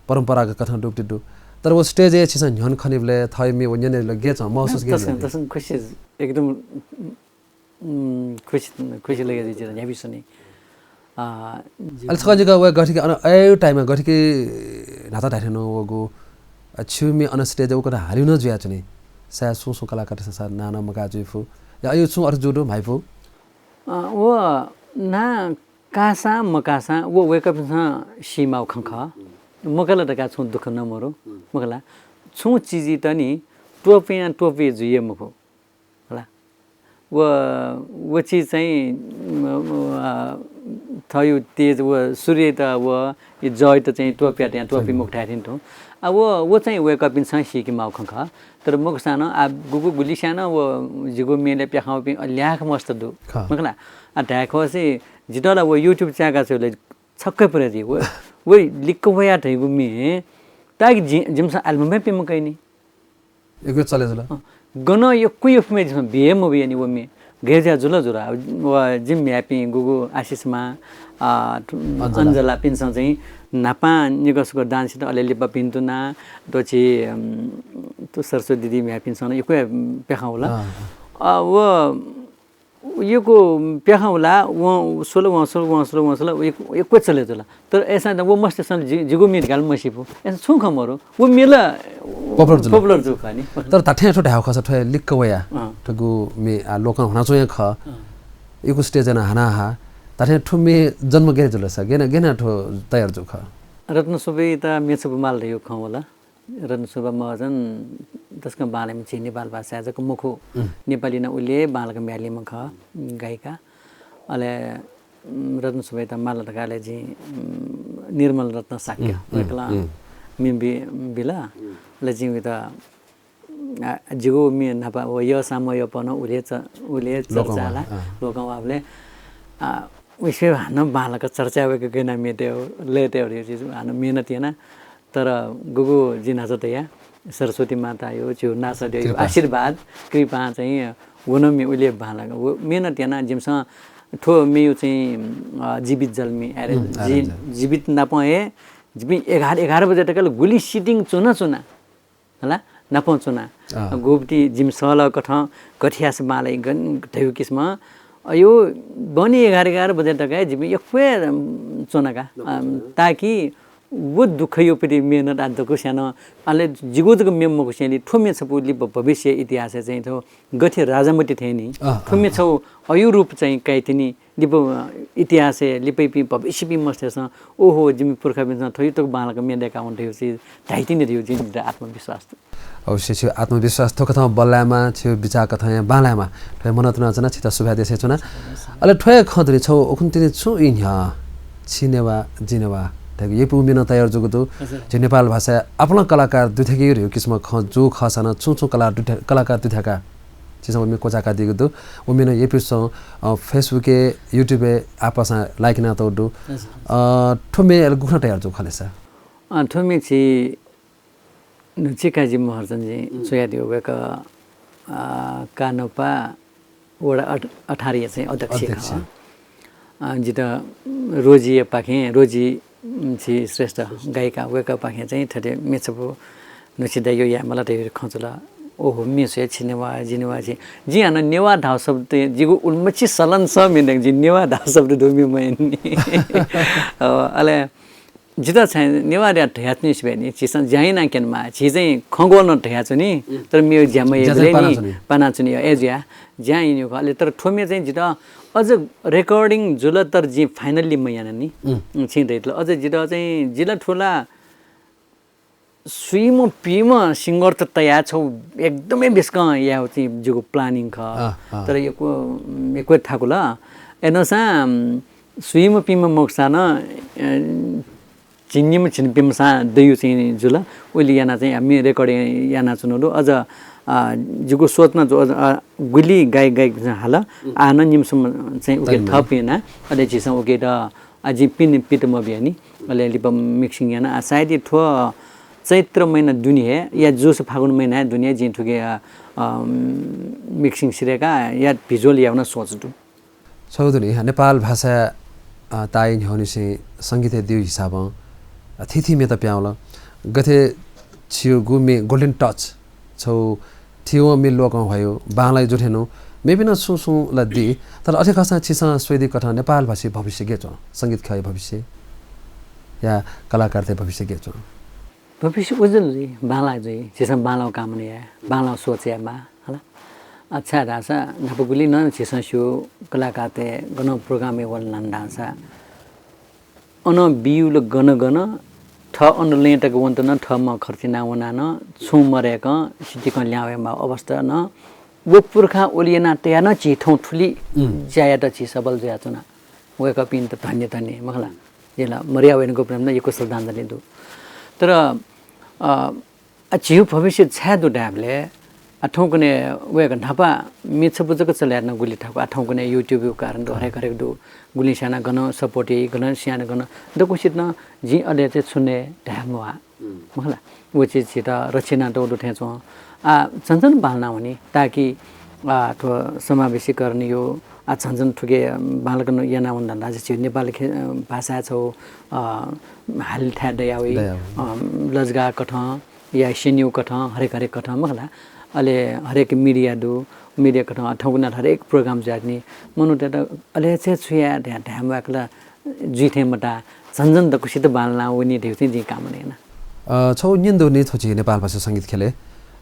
परम्परागत कथं दुपिं दु। तर व stage-य् छिसं न्ह्यःने खनीबलय् थःगु मे व न्यनेबलय् गय् च्वं महसुस गय् तसकं, जुइ? तसकं खुसी, एकदम उम्, खुसी, खुसी लगे जुइ जितः न्ह्याबलें स्वने। अ, अले छकः जिक व गथे कि अन अय् time-य् गथे कि न्हाचः धायेथें नं वःगु, अ, छिगु मे अन stage-य् वय्‌कलं हाले नं जुयाच्वनी। सायद सुं सुं कलाकारतय्‌सं सायद नां नं मकाः जुइफु। या अय् छुं अर्थ जू दु, म्हाइफु। अ, व नां काःसां मकाःसां व वय्‌कःपिन्सं सीमाउ खँ खः। मकाल धकाः छुं दुःख नं मरु। मखु ला। छुं चिजयात नि त्वपुयां त्वपु जुइ हे मखु। हला। व, व चिज चाहिँ, अ, थःगु तेज व सूर्ययात व जःयात चाहिँ त्वपुयात यां त्वपु मखु धायेथें तुं। आ, व, व चाहिँ वय्‌कःपिन्सं सीके माउ खँ खः। तर मखुसां नं आ गुगु गुलिस्यां नं व जिगु मेलय् प्याखं वःपिं अल्याख मस्त दु। मखु ला। आ, धाये खःसा जितः ला व YouTube च्याका च्वयेबलय् छक्कै पुरे जुइ। व, व लिक्क वया धइगु मे ताकि जि-, जिमिसं album हे प्यम्ह कइनि। यक्व चले जुल। अँ, गन यक्व यक्व मे जिमिसं बिये मबियानि व मे। गय् जुया जुल जुल। व जिमि म्ह्याय्‌पिं गुगु आशिष मां, अ, अञ्जला। अञ्जलापिन्सं चाहिँ न्हापां निकः सुकः dance यात अले लिपा भिन्तुना, दोछि, अम, सरस्वती दिदी म्ह्याय्‌पिन्सं नं यक्व प्याखं हुल। अँ। अ, व यक्व प्याखं हुला, वं स्वल, वं स्वल, वं स्वल, वं स्वल, यक्व, यक्व चले जुल। तर अय्‌सां व मस्तय्‌सं जि-, जिगु मे धकाः ला मसीफु। अय्‌सां छुं खँ मरु। व मे ला popular जुल। Popular जू खः नि। तर धात्थें थ्व धायेगु खःसा थ्व हे लिक्क वया। अँ। थुगु मे, आ, लोकं हुनाच्वंगु खः। अँ। यक्व stage नं हाना हा। धात्थें थ्व मे जन्म गय् जुल सा, गय् याना, गय् याना थ्व तयार जू खः? रत्न सुब्बायात मे छपु माल धइगु खँ वल। रत्न सुब्बा महर्जन तसकं बांलाइम्ह झी नेपाल भाषाय् जक मखु, उम्। नेपाली नं उलि बांलाक म्ह्यालीम्ह खः, गायिका। अले, उम्, रत्न सुब्बायात माल धकाः अले जिं, उम्, निर्मल रत्न शाक्य, उम्, उम्, वय्‌कलं उम्। मे बि-, बिल। उम्। अले जिं वयात, आ, जिगु मे न्हापा व यःसां मयःपं नं उलि च-, उलि चर्चा ला, अँ। लोकं वाःबलय्, आ, वय्‌कःपिं हानं बांलाक चर्चाय् वय्‌कः गय् याना मे तये, लय् तये धइगु चिज हानं मेहनत याना। तर गुगु जिं न्हाचः धया, सरस्वती मातायु, झीगु नासःद्यःयु कृपा। आशीर्वाद, कृपां चाहिँ व नं मे उलि बांलाक। व मेहनत याना जिमिसं थ्व मेयु चाहिँ, अ, जीवित जल मे, अरे, उम्, अरे, जी-, जी। जीवित नापं हे जिपिं एघार, एघार बजे तक ला गुलि sitting च्वना च्वना। हला, नापं च्वना। अँ। गुपति जिमि सहलह कथं गथे याःसा बांलाइ गन धयु किसिम। अयो बहनी एघार एघार बजे तक हे जिमि यक्व हे, अम, च्वना का। अम, ताकि व दुःखयुपति मेहनत आ दकुस्यां नं, अले जिगु जक म्ये मखुसेंलि थ्व म्ये छपु लिपा भविष्य इतिहासय् चाहिँ थ्व गथे राजामति थें नि, अँ, थ्व म्ये अँ, छौ अयु रूप चाहिँ काइतिनि लिपा, अ, इतिहासय् लिपाइपिं भविष्यपिं मस्तय्सं, ओहो, जिमि पुर्खापिन्सं थ्व युतक बांलाक म्ये दय्कावन धयु चाहिँ धाइतिनि धयु चाहिँ जितः आत्मविश्वास दु। अवश्य छिगु आत्मविश्वास थ्व कथं बल्लायेमा, छिगु बिचाः कथं हे बांलायेमा। थ्व हे मनंतुना च्वना, छितः सुभाय् देछाये च्वना। अले थ्व हे खँ तुनि छौ उखुन्हु तिनि छुं ई न्ह्यः छि नेवाः, जि नेवाः धयागु यइपु म्ये नं तयार जूगु दु। हजुर। झी नेपाल भाषाय् आपालं कलाकार दुथ्याकेगु धयागु किसिमं खँ जूगु खःसां नं छुं छुं कला दुथ्या-, कलाकार दुथ्याकाः छिसं व म्ये क्वचाकादीगु दु। व म्ये नं यइपिसं, अ, Facebook-य्, YouTube-य् आपसं like यानातःगु दु। हजुर। अ, थ्व म्ये अले गुकथं तयार जूगु खः ले सा? अ, थ्व म्ये झी न्हुचिकाजी महर्जनजी च्वयादीगु, वय्कः, अ, कानोपा वडा अठ-, अठारया चाहिँ अध्यक्ष अध्यक्ष। खः। अ, जितः रोजीया पाखें, रोजी, उम्, छि श्रेष्ठ गायिका, वय्कः पाखें चाहिँ थथे म्ये छपु न्हुचि दाइयो याये मला धयागु खँ च्वल। ओहो, म्ये स्वये छि नेवाः, जि नेवाः छि। जिं हानं नेवाः धाउ शब्द जिगु उलिमछि सलन स म्ये दय्कं जिं नेवाः धाउ शब्द दु म्ये मयनी। अ, अले जितः चाहिँ नेवाः धया धयाच्वनी सिबें नि, झीसं ज्या यानाः क्यनेमाः, झी चाहिँ खँग्वः नं धयाच्वनी, तर मेगु ज्या ज्या चाहिँ मयाइबलय् नि पानाच्वनी। पानाच्वनी, अय् जुयाः ज्या यानागु खः। अले तर थ्व म्ये चाहिँ जितः अझ recording जुल, तर जिं finally मयाना नि। उम्। उम्, छिं धयातल। अझ जितः चाहिँ जिला थ्व ला स्वीम्ह पीम्ह singer त तयाः छौ एकदमै बेसकं यायेगु चाहिँ जिगु planning खः। अँ, अँ। तर यक्व, यक्व थाकुल। अय्‌नसां, उम्, स्वीम्ह पीम्ह मखुसां नं, अ, झिंनिम्ह झिंप्यम्हसां दयु चाहिँ जुल। उलि यानाः चाहिँ म्ये record यानाच्वनागु दु। अझ, अ, जिगु सोच नं जु-, अझ, अ, गुलि गायक गायिकापिन्सं हाल। उम्। आः नं निम्हसम्म चाहिँ उके तइमा। थप याना। अले झीसं उकेत, अ, जिं पिने पित मबियानि। अले लिपा mixing याना। आ, सायद थ्व चैत्र महिना दुने हे, या जुस फागुन महिना हे दुने हे जिं थुके, अ, अ, mixing सिधय्काः या visual यायेगु नं सोच दु। छगू दु नि, नेपाल भाषा, अ, ताःया न्ह्यःनिसें संगीतय् दयु हिसाबं, अ, थीथी म्येत पिहां वल। गथे छिगु म्ये Golden Touch, छौ थीवं म्ये ल्वकं ह्वायु, बांलाइ जू थें नु, मेपिं नं सुं सुं ला दी, तर अथे खःसां छिसं स्वयादीकथं नेपाल भाषाया भविष्य गय् च्वं? संगीत ख्यःया भविष्य या कलाकारतय् भविष्य गय् च्वं? भविष्य उज्ज्वल जुइ, बांलाः जुइ, झीसं बांलाःगु कामना याये, बांलाःगु सोच यायेमाः, हला। अ, छाय् धाःसा न्हापागुलिं नं झीसं स्यू कलाकारतय् गनं program-य् वल नं धाःसा अनं बियुल गन गन, थः अन लँय् तक वनेत नं थःम्हं खर्च याना वनाः नं छुं मदय्कं सितिकं ल्याहां वयेमाःगु अवस्था नं व पुर्खां ओलियना तयाः नं झी थौं थुलि उम्। ज्या यायेत झी सबल जुयाच्वना। वय्कःपिन्त धन्य धन्य, मखु ला? जिं ला मदया वयेगु प्रेम नं यक्व श्रद्धाञ्जलि दु। तर, अ, आ, झीगु भविष्य छाय् दु धायेबलय्, आ, थौंकन्हय् वय्कः न्हापा म्ये छपु जक चले याना गुलि थाकु, आ, थौंकन्हय् YouTube-या कारण दु, हरेक हरेक दु, गुलिं स्यानाः गनं support याइ, गनं स्यानाः गनं दक्वसित नं जिं अले चाहिँ छुं हे धाये म्वाः। उम्। मखु ला? व चिज झीत रक्षा यानातःगु दु थें च्वं। आ, झन झन बांलाना वनी, ताकि, आ, थ्व समावेशीकरण यो, आ, झन झन थुके बांलाक नं याना वने धन्दा झी नेपाल खे-, अ, भाषा छौ, अ, हाल थाय् दया वइ, दया वइ। अ, लजगाः कथं, या स्यनेगु कथं, हरेक हरेक कथं मखु ला। अले हरेक media दु, media कथं थौंकन्हय् हरेक program जुयाच्वनी। मनूतय्त अले छाय् छु याये धया-, धाये म्वाय्कल जुइ थें मता, झन झन दक्वसित बांलाना वनी धइगु चाहिँ जिं कामना याना। अ, छौ न्यने दु नि थ्व झी नेपाल भाषा संगीत ख्यलय्।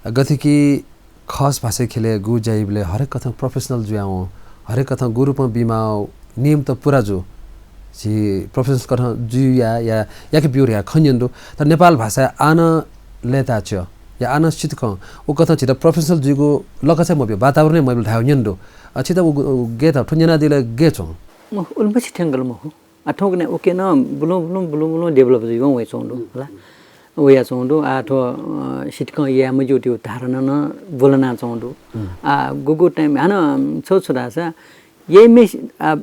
अ, गथे कि खस भाषा ख्यलय् गु ज्या याइबलय् हरेक कथं professional जुयावं, हरेक कथं गु रूपं बीमाःगु नियम त पूरा जू। झी professional कथं जुया या, याके ब्यू धया खँ न्यने दु। तर नेपाल भाषा आः नं लय्ताः च्वः, या आः नं सितिकं, व कथं झीत professional जुइगु लक्ष्य मब्यू, वातावरण हे मब्यू धायेगु न्यने दु। अ, छित व गु-, व गय् धाः, थ्व न्यनादीबलय् गय् च्वं? मखु, उलिमछि थ्यंकल मखु। आ, थौंकन्हय् उके नं बुलुं बुलुं, बुलुं बुलुं develop जुइवं वयाच्वंगु दु, हला। वयाच्वंगु दु। आ, थ्व, अ, सितिकं याये मज्यूगु धारणा नं ब्वलनाच्वंगु दु। आ, गुगु time हानं छौ छु धाःसा, याइम्हेसि, आ,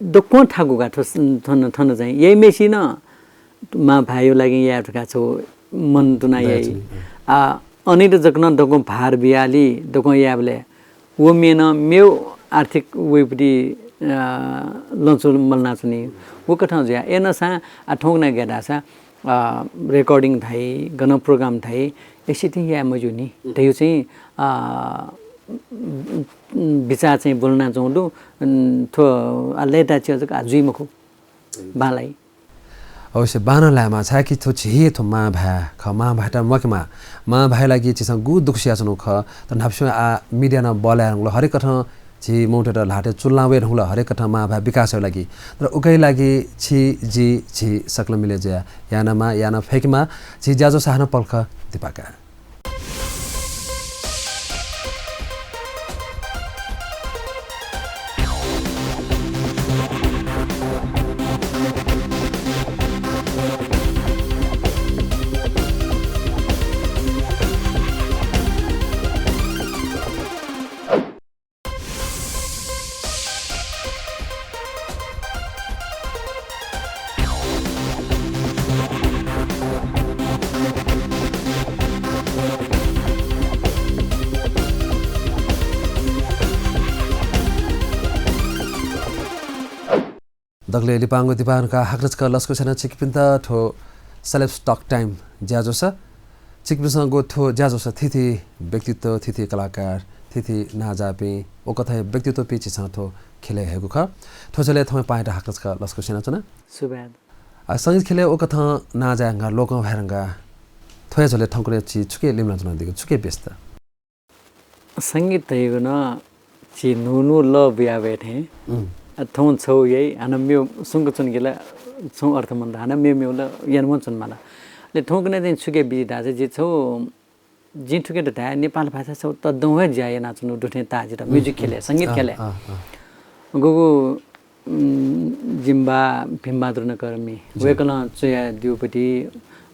दक्वं थाकु का थ्व स-, थन, थन चाहिँ। याइम्हेसि नं मां भाय्‌या लागिं याये धकाः छौ मन दुना याइ। आ, अनित जक नं दक्वं भार बियालि, दक्वं यायेबलय् व म्ये नं मेगु आर्थिक वइपति, अ, लँचु मलनाच्वनी। व कथं जुया। अय्‌नसां आ थौंकन्हय् गय् धाःसा अ, recording धाइ, गन program धाइ, एकसितिं याये मज्यू नि। धयु चाहिँ, अ, बिचाः चाहिँ बोलना च्वंगु दु, अन, थ्व, अ, लय्ताः च्वय् जक आ जुइ मखु। बांलाइ। अवश्य बांलायेमाः, छाय्कि थ्व झी हे थ्व मांभाय् खः, मांभाय्‌त म्वाकेमाः। मांभाय् लागि झीसं गु दुःख सियाच्वनागु खः, तर न्हापा स्वयां आ media नं बल्लाये धुंकल, हरेक कथं झी मनूतय्त ल्हातय् चुलां वये धुंकल, हरेक कथं मांभाय् विकास यायेगु लागि। तर उकिया लागि छि, जि, झी सकल मिले जुयाः यायेमाः, याये फय्केमाः। झी ज्याझ्वः साथं पलख दिपाका। दकले लिपांगु दिपांगु हाकनं छकः लसकुस याना छिकपिन्त थ्व Celebs Talk Time ज्याझ्वलय्। छिकपिन्सं गु थ्व ज्याझ्वलय् थीथी व्यक्तित्व, थीथी कलाकार, थीथी नांजाःपिं, उकथं हे व्यक्तित्वपिं झीसं थ्व ख्यलय् हयेगु खः। थ्व झ्वलय् थौंया पाहांयात हाकनं छकः लसकुस यानाच्वना। सुभाय्। आ, संगीत ख्यलय् उकथं नांजाये धुंकाः लोकं हये धुंकाः थ्व हे झ्वलय् थौंकन्हय् झी छुकिया लिमलानाच्वनादीगु, छुकिया व्यस्तता? संगीत धइगु नं झी न्हू न्हू लः बुया वये थें। उम्। आ, थौं छौ याइ, हानं मेव सुंक च्वंगु ला छौ अर्थ मन्त, हानं मेव मेव ला यानावं च्वनेमाल। अले थौंकन्हय् चाहिँ छुकिया बिजि धाःसा जि छौ, जिं थुकियात धाये, नेपाल भाषा छौ तःधंगु हे ज्या यानाच्वनागु दु थें ताः जितः, उम्, music ख्यलय्, उम्। संगीत आ, ख्यलय्। आ, आ। गुगु, उम्, जिमि बाः भीमबहादुर नकर्मी, ज्यू। वय्कलं च्वयादीगु पति,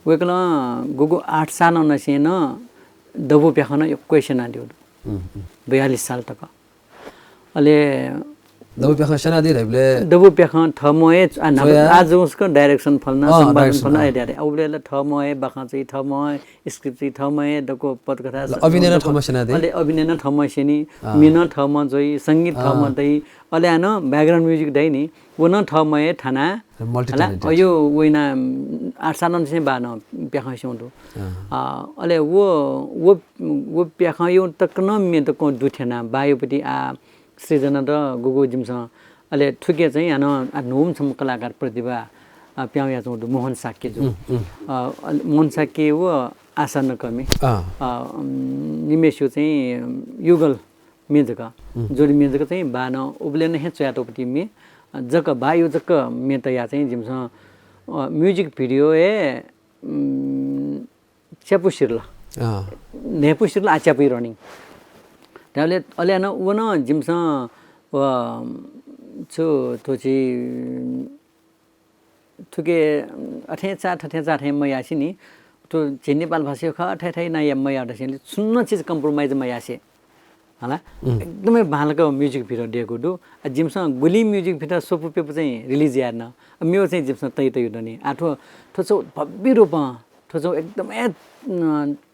वय्कलं गुगु आठ सालंनिसें नं दबू प्याखं नं यक्व हे स्यनादीगु दु। उम्, उम्। बयालिस साल तक। अले दबू प्याखं स्यनादी धइबलय् दबू प्याखं थःम्हं हे, आ, न्हापा च्वया। आ जूसां direction फलाना, अँ, संवादन direction, फलाना, अँ। हे, हे, हे। उबलय् ला थःम्हं हे बाखं च्वइ, थःम्हं हे script च्वइ, थःम्हं हे दक्व पटकथा ल, अभिनय नं थःम्हं स्यनादी। अले अभिनय नं थःम्हं स्यनी, अँ। म्ये नं थःम्हं च्वइ, संगीत अँ। थःम्हं दइ, अले हानं background music दइ नि, व नं थःम्हं हे थाना। Multi talented। अयो वइना, उम्, आठ सालंनिसें बानं प्याखं स्यंगु दु। अँ। अ, अले व, व, व प्याखंयो तक नं म्ये दक्वं दुथ्याना, बाःयो पति आ सृजनात गुगु जिमिसं, अले थुके चाहिँ हानं आ न्हूम्ह छम्ह कलाकार प्रतिभा, अ, प्याहां वयाच्वंगु दु, मोहन शाक्य जु। उम्, उम्। अ, अले मोहन शाक्य व आशा नकर्मी। अँ। अ, उम्, निम्हेसियो चाहिँ युगल म्ये जक, उम्। जोडी म्ये जक चाहिँ बानं उबलय् नं हे च्वयातःगु पति म्ये, अ, जक बाःयो जक म्ये तयाः चाहिँ जिमिसं, अ, music video हे, उम्, च्यापु सिरल। अँ। न्हय्पु सिरल आ च्यापुइ running। धायेबलय् अले हानं व नं जिमिसं व छु थ्व झी थुके अथें चाः थथें चाः थें मयासें नि, थ्व झी नेपाल भाषायो खः, अथे अथे ना या मयाः धासेंलि छुं नं चिज compromise मयासें। हला? उम्। एकदमै बांलाक music video दयेकूगु दु। आ, जिमिसं गुलि music video स्वपु प्यपु चाहिँ release याये न। आ, मेव चाहिँ जिमिसं तइ तइ दनि। आ, थ्व, थ्व छौ भव्य रूपं, थ्व छौ एकदमै, अ,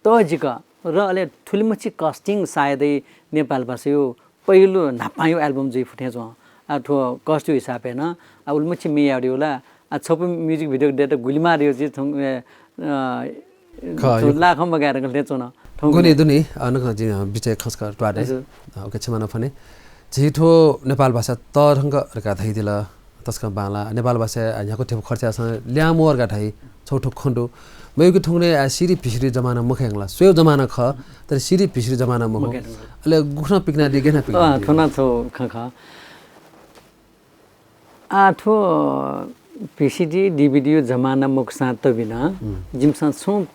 तःजिक र अले थुलिमछि casting सायदै नेपाल भाषायो पहिलो न्हापांयो album जुइ फु थें च्वं। आ, थ्व cost यो हिसाबय् नं, आ, उलिमछि म्ये याःगु दु ला। आ, छपु music video दयेत गुलि माः दयु जि थौं, ए, अ, खः, थ्व यो लाखं मगायेत गथे च्वन। थौं गुलि गुलि। दुनि, अ, नक जि, अ, बिचय् खंसक त्वादे। हजुर। अ, OK, क्षमा नं फ्वने। झी थ्व नेपाल भाषा तःधंक धकाः धइदिल, तसकं बांला। नेपाल भाषा न्ह्याक्व ध्यबा खर्च याःसां ल्याहां मवः धकाः धाइ, छौ थ्व खँ दु। मय्‌के थौंकन्हय् आ CD VCD जमाना मखु यंगला। स्वयेगु जमाना खः, तर CD VCD जमाना मखु। मखु यंगला। अले गुखनं पिकनादी, गय् याना पिकनादी? अ, थ्व नं छौ खँ खः। आ, थ्व VCD, DVD यो जमाना मखुसां तबिनं, उम्। जिमिसं छुं,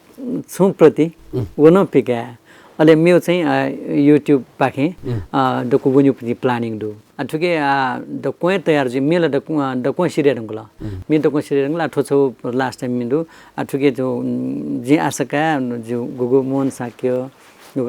छुं प्रति उम्। व नं पिकाये। अले मेव चाहिँ, आ, YouTube पाखें, उम्। आ, दक्व वनेगु प्रति planning दु। आ, थुके, आ, दक्वं तयार जुइ, म्ये ला दक्वं, आ, दक्वं सिधये धुंकल। उम्। म्ये दक्वं सिधये धुंकल, आ, थ्व छौ last time म्ये दु। आ, थुके जो, उम्, जिं आशा काये, जो गुगु मोहन शाक्य,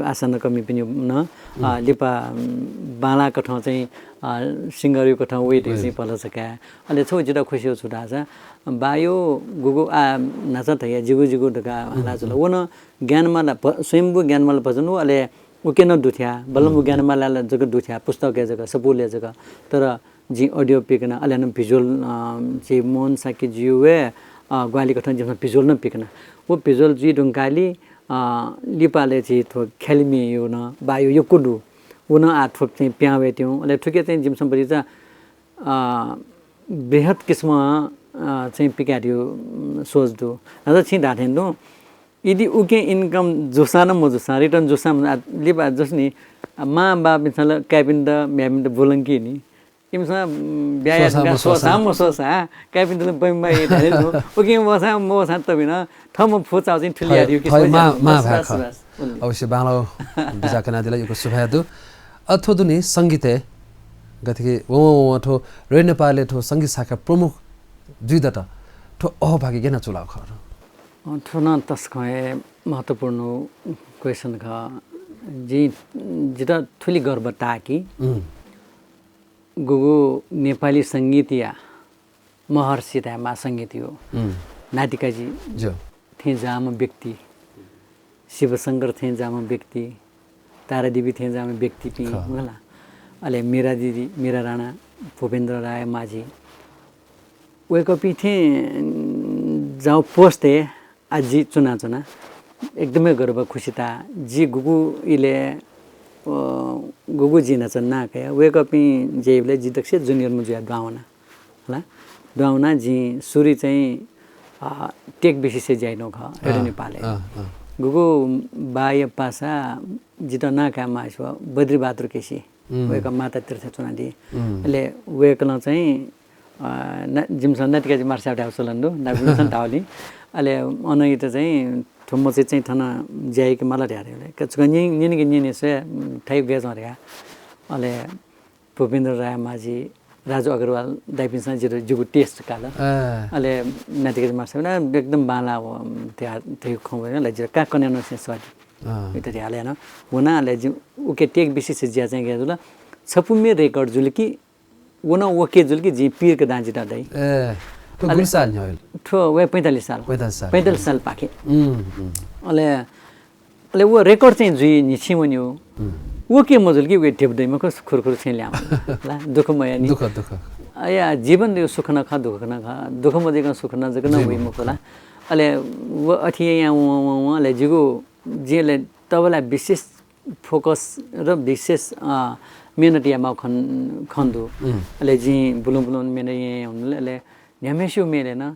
आशा नकर्मीपिनि नं, अ, उम्। लिपा, उम्, बांलाः कथं चाहिँ, अ, singer यो कथं वइ धइगु चाहिँ भलसा काये। अले छौ जितः खुसियो छु धाःसा, बाःयो गुगु आ न्हाचः धया जिगु जिगु धकाः उम्, हाला जुल। उम्। व नं ज्ञानमाला भ-, स्वयम्भू ज्ञानमाला भजन हो, अले उके नं दुथ्या, बल्ल उम्। ज्ञानमाला जक दुथ्या, पुस्तकय् जक, सपुलय् जक। तर जिं audio पिकना, अले नं visual, अ, झी मोहन शाक्य ज्यू हे, अ, अ, ग्वाहालि कथं जिमिसं visual नं पिकना। व visual जुइ धुंकालि, अ, लिपालय् झी थ्व ख्यालि म्ये यो नं, बायो यक्व दु। व नं आः थ्व चाहिँ पिहां वयेत्यं। अले थुके चाहिँ जिमिसं भतिचा, अ, बृहत् किसिमं, अ, चाहिँ पिकायेत्यु, उम्, सोच दु। न्हाचः छिं धाःथें तुं, यदि उके income जूसां नं मजूसां, return जूसां नं, आ, लिपा जस नि, आ, मां बापिन्सं ला काय्‌पिन्त, म्ह्याय्‌पिन्त बुलंकी नि। इमिसं, उम्, ब्याहा स्वःसां यात का, मस्वःसां। स्वःसां मस्वःसां, काय्‌पिन्त ला बमि माइ धाइ नु। उके वःसां मवःसां तबिन, थःम्हं फुचाःगु चाहिँ थुलि थः, यादिउ कि थः स्वइज्या। मां, मां बस, भाय् बस, खः। बस। उम्। अवश्य बांलाउ बिचाः कनादिल, यक्व सुभाय् दु। अ, थ्व दुनि संगीतय् गथे कि वं, वं, वं थ्व रेडियो नेपालय् थ्व संगीत शाखा प्रमुख जुइ दत, थ्व अहोभाग्य गय् याना चूलागु खः? अ, थ्व नं तसकं हे महत्त्वपूर्ण question खः। जिं, जितः थुलि गर्व ताः कि उम्। गुगु नेपाली संगीतया महर्षि धायेमाः संगीतया उम्। नातिकाजी ज्यू। थें जाःम्ह व्यक्ति, शिवशंकर थें जाःम्ह व्यक्ति, तारादेवी थें जाःम्ह व्यक्तिपिं खः। मखु ला। अले मीरा दिदी, मीरा राणा, भूपेन्द्र राय माझी, वय्‌कःपिं थें जाःगु post-य् आः जि च्वनाच्वना। एकदमै गर्व, खुसी ताः। जि गुगु इलय्, अ, गुगु जिं न्हाचः नां कया, वय्‌कःपिं ज्या याइबलय् जि दक्वसिबय् junior-म्ह जुयाः दुहां वना। हला? दुहां वनाः जिं सुरु चाहिँ, अ, टेक विशिष्ट ज्या यानागु खः, रेडियो अँ, नेपालय्। अँ, अँ। गुगु बाया पासा जितः नां कायेमाःसा बद्रीबहादुर केसी। उम्। वय्‌कः माता तीर्थ च्वनादी। उम्। अले वय्‌कलं चाहिँ, अ, न-, जिमिसं नातिकाजी मार्साय् धायेगु चलन दु, नापिन्सं धाःगुलिं। अले अन इमित चाहिँ थ्व मचाया चाहिँ थन ज्या याके माल धयादिल। का छकः न्यने, न्यने कि न्यने स्वये, उम्, थाय् गय् च्वं धकाः। अले भूपेन्द्र राय माझी, राजु अग्रवाल दाइपिन्सं जितः, जिगु test काल। अँ। अले नातिकाजी मार्साय् वना, एकदम बांलाः व, उम्, धया-, धयागु खँ वल, अले जितः का कन्हय् नं स्वयादी। अँ। इमित धयादिल याना। वना, अले जि उके टेक विशिष्ट ज्या चाहिँ गय् जुल। छपु म्ये record जुल कि व नं OK जुल कि जिं पीर कयाः जितः दइ। ए, थ्व अले गुलि साल न्ह्यः? थ्व वये पैंतालिस साल। पैंतालिस साल। पैंतालिस साल पाखे। उम्, उम्। अले, अले व record चाहिँ जुइ न्हिच्छि वन्यो। उम्। OK मजुल कि वये ध्यबा दइ मखु, खुरखुर छेँ ल्याहां वनी। ला, दुःख मयानि। दुःख, दुःख। अया, जीवन दु, सुख नं खः, दुःख नं खः। दुःख मजुइकं सुख नं जक नं वइ मखु ला। अले व अथे यायां वं, वं, वं, अले जिगु, जिं अले तबला विशेष focus र विशेष, अ, मेहनत यायेमाःगु खँ, खँ दु। उम्। अले जिं बुलुं बुलुं मेहनत याये, याये हुन, अले न्ह्याम्हेसिगु म्येलय् नं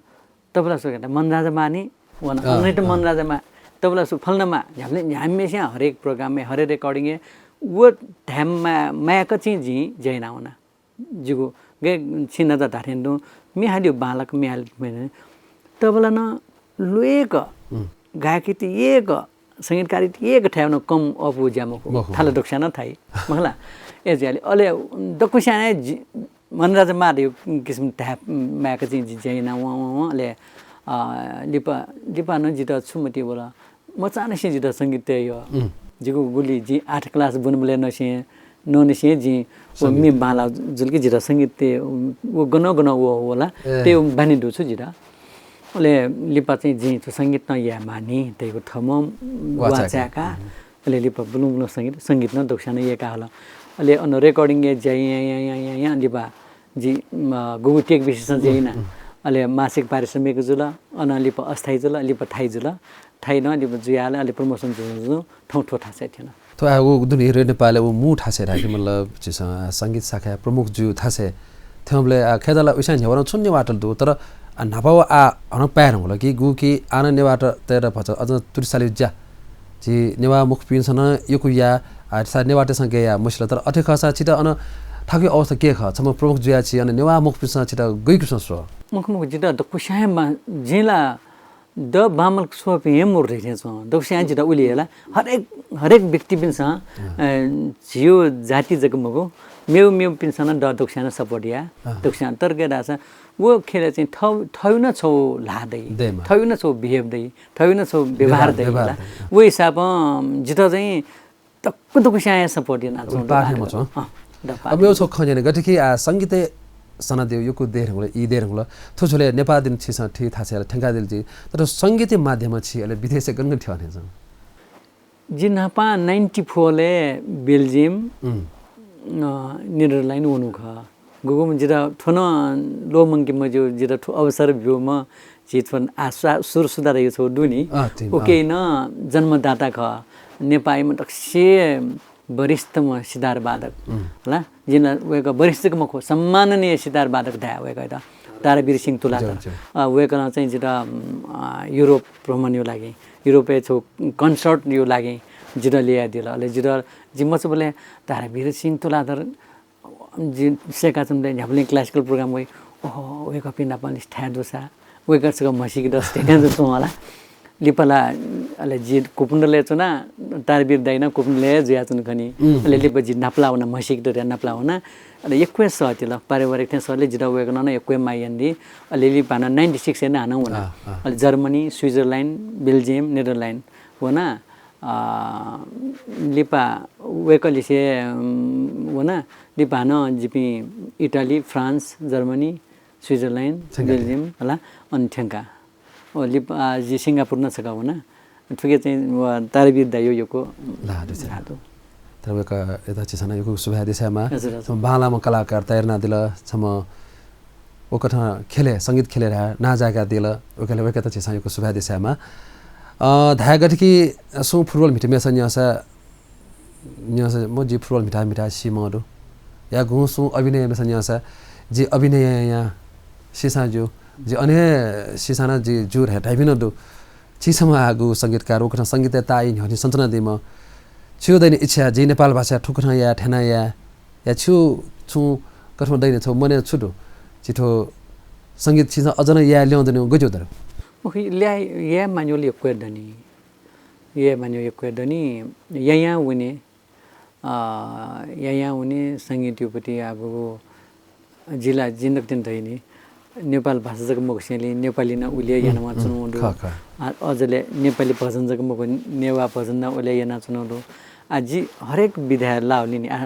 तबला सु का मनराजा मां नि वन। अँ, अनय् त अँ। मनराजा मां, तबला सु फलाना मां, न्ह्याम्हे-, न्ह्याम्हेसिया हरेक program-य्, हरेक recording-य् व धाये माय्-, माय्‌क चाहिँ जिं ज्या याना वना। जिगु गय् छिं न्हाचः धाःथें तुं म्ये हालेगु बांलाक म्ये हाले धुन। तबला नं ल्वय्‌क, उम्। गायकीत यय्‌क, संगीतकारीत यय्‌क थाय् नं कम अःपुगु ज्या मखु। मखु। थाला दक्वस्यां नं थाइ। मखु ला? ए ज्याले। अले दक्वस्यां हे जि-, मनराजा मां धइगु किसिम धाये माय्‌क चाहिँ जि ज्या याना वं, वं, वं। अले, अ, लिपा, लिपा नं जितः छु मतिइ वल। मचांनिसें जितः संगीत तये यः। उम्। जिगु गुलि जिं आठ class ब्वनेबलय् नसें, नंनिसें जिं व संगीत। म्ये बांलाः जुल कि जितः संगीत तये, व गनं गनं वः वला, ए। तयेगु बानी दु छु जितः। अले लिपा चाहिँ जिं छु संगीत नं याये मानि धइगु थःम्हं वाः चाय्‌का। वाः चाय्‌का। उम्। अले लिपा बुलुं बुलुं संगीत, संगीत नं दक्वस्यां नं यय्‌का हल। अले अन recording-य् ज्या यां, यां, यां, यां, यां लिपा जि, म, गुगु टेक विशेषं ज्या याना। उम्, उम्। अले मासिक पारिश्रमिक जुल, अन लिपा अस्थायी जुल, लिपा थाइ जुल। थाइ नं लिपा जुयाः अले promotion जुं जुं थौं थ्व थासय् थ्यन। थ्व आः व दुने रेडियो नेपालय् व मू थासय् धाःथें मतलब झीसं संगीत शाखाया प्रमुख जुइ थासय् थ्यंबलय् आः खय्‌दा ला उसां न्ह्यवरं छुं नेवाःत दु, तर आः न्हापा व आः हानं पाये धुंकल कि गुकी आः नं नेवाःतय्‌त भचा अझ त्रुटिशाली ज्या झी नेवाः मखुपिन्सं नं यक्व याः, आः, सा नेवाःतय्‌सं गय् याः मसिल, तर अथे खःसा छितः अन थाकुया अवस्था के खः? छम्ह प्रमुख जुयाः छि अन नेवाः मखुपिन्सं छितः गय् किसिमं स्वः? मखु, मखु, जितः दक्वस्यां हे मा-, जिं ला द बांमलाक स्वःपिं हे मरु धइथें च्वं। दक्वस्यां हे जितः उलि हे ला। हरेक, हरेक व्यक्तिपिन्सं, अँ। अ, झीगु जाति जक मखु, मेगु, मेगुपिन्सं नं द दक्वस्यां नं support याः। अँ। दक्वस्यां, तर गय् धाःसा व खेलय् चाहिँ थः, थःगु नं छगू ल्हाः दइ। दइमा। थःगु नं छगू behave दइ। थःगु नं छगू व्यवहार व्यवहार, दइ व्यवहार ला। दइ। व हिसाबं जितः चाहिँ दक्व दक्वस्यां हे support याना च्वं। पाखे मच्वं। अँ, द पाखे। अब मेगु छगू खँ न्यने, गथे कि आः संगीतय् सनादीगु यक्व दये धुंकल, ई दये धुंकल। थ्व झ्वलय् नेपाः दुने छिसं थी थासय् ला थ्यंकादिल जि। तर संगीतया माध्यमं छि अले विदेशय् गन गन थ्यः थें च्वं? जि न्हापां ninety four-लय् Belgium, उम्। अ, Netherlands वनु खः। गुगुं जितः थ्व नं ल्वःमंके मज्यू, जितः थ्व अवसर ब्यूम्ह झी थ्व आः सुरु सुधार यो छौ दु नि। उके नं जन्मदाता खः। नेपालमा दक्से वरिष्ठम्ह सितार वादक। हला, जिं वय्‌कः वरिष्ठ जक मखु, सम्माननीय सितार वादक धाये वय्‌कःयात। तारावीर सिंह तुलाधर। वय्‌कलं चाहिँ जितः युरोप भ्रमणया लागि, युरोपय् छौ कन्सर्टया लागि जितः ल्ययादिल। अले जितः, जि मचाबलय् तारावीर सिंह तुलाधर जि सय्‌काच्वनाबलय् न्ह्याबलें classical program वइ। ओहो, वय्‌कःपिं नाप लिसे थाय् दुसा, वय्‌कः छकः म्हसीकेत स्टेडियमय् च्वं हला। लिपा ला, अले जि कुपुनलय् च्वना, तारावीर दाइ नं कुपुनलय् जुयाच्वन खनी। अले लिपा जि नापलाः वना, म्हसीकेत नापलाः वना। अले यक्व हे सःतिल, पारिवारिक थें सःले जितः वय्‌कलं नं यक्व हे माया यानादी। अले लिपा नं ninety six य् नं हानं वना। अले जर्मनी, स्विजरल्यान्ड, बेल्जियम, नेदरल्यान्ड वना। लिपा वय्‌कःलिसे वना। लिपा नं जिपिं इटाली, फ्रान्स, जर्मनी, स्विजरल्यान्ड, बेल्जियम हला, अनि थ्यंका। ओ, लिपा जि सिंगापुर नं छकः वना। थुके चाहिँ तारावीर दाइयो यक्व ला दु। तर वय्‌कःयात झीसं नं यक्व सुभाय् देछायेमाः। बांलाम्ह कलाकार तयार यानादिल, छम्ह उकथं ख्यलय्, संगीत ख्यलय् धाये नां जाय्‌कादिल, उकेले वय्‌कःयात झीसं यक्व सुभाय् देछायेमाः। धाये गथे कि सुं फुटबल म्हितेम्हेसं न्यंसा, न्यंसा म जि फुटबल म्हिता म्हिता सी मदु। या गुं सुं अभिनय याःम्हेसं न्यंसा जि अभिनय यां यां सीसां ज्यू, जि अन हे सीसां नं जि ज्यू धाये धाइपिं नं दु। छि छम्ह आःगु संगीतकार, उकथं संगीतय् ताःई न्ह्यःने सनाच्वनादीम्ह। छिगु दनि इच्छा, जि नेपाल भाषाय् थुकथं याये, थथे याये, या छिगु छुं कथं दनि छौ मनय् छु दु? जि थ्व संगीत छिसं अझ नं याये ल्यं दनि, गज्यू दनि? मखु, याये, याये मानिवल यक्व दनि। याये मानिवल यक्व दनि, यायां वने। अ, यायां वने संगीतया प्रति आःगु जिला जिन्दक तिन धइनि। नेपाल भाषा जक मखुसेंलि नेपाली नं उलि हे यानाच्वनागु दु। अझले नेपाली भजन जक मखु, नेवाः भजन नं उलि हे यानाच्वनागु दु। आ, जि हरेक विधाय् लावलिनि, आ,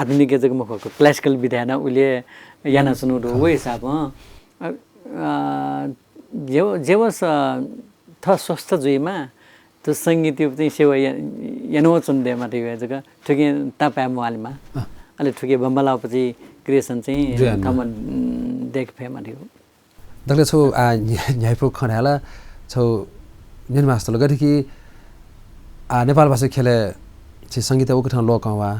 आधुनिक जक मखु, classical विधाय् नं उलि हे यानाच्वनागु दु। व हिसाबं, अ, अ, जेव-, जेवस, अ, थः स्वस्थ जुइमा, थ्व संगीतया प्रति सेवा या-, यानाच्वने दयेमा धइगु जक थुकिं तापाय् म्वालेमा। अले थुके बम्बालापति क्रिएसन चाहिँ थःम्हं देखे फयेमा धइगु। दकले छौ आ न्ह्याइपु खँ धायेला, छौ न्यनेमास्ति धुल गथे कि आ नेपाल भाषा ख्यलय् छि संगीतय् उकथं लोकं वा,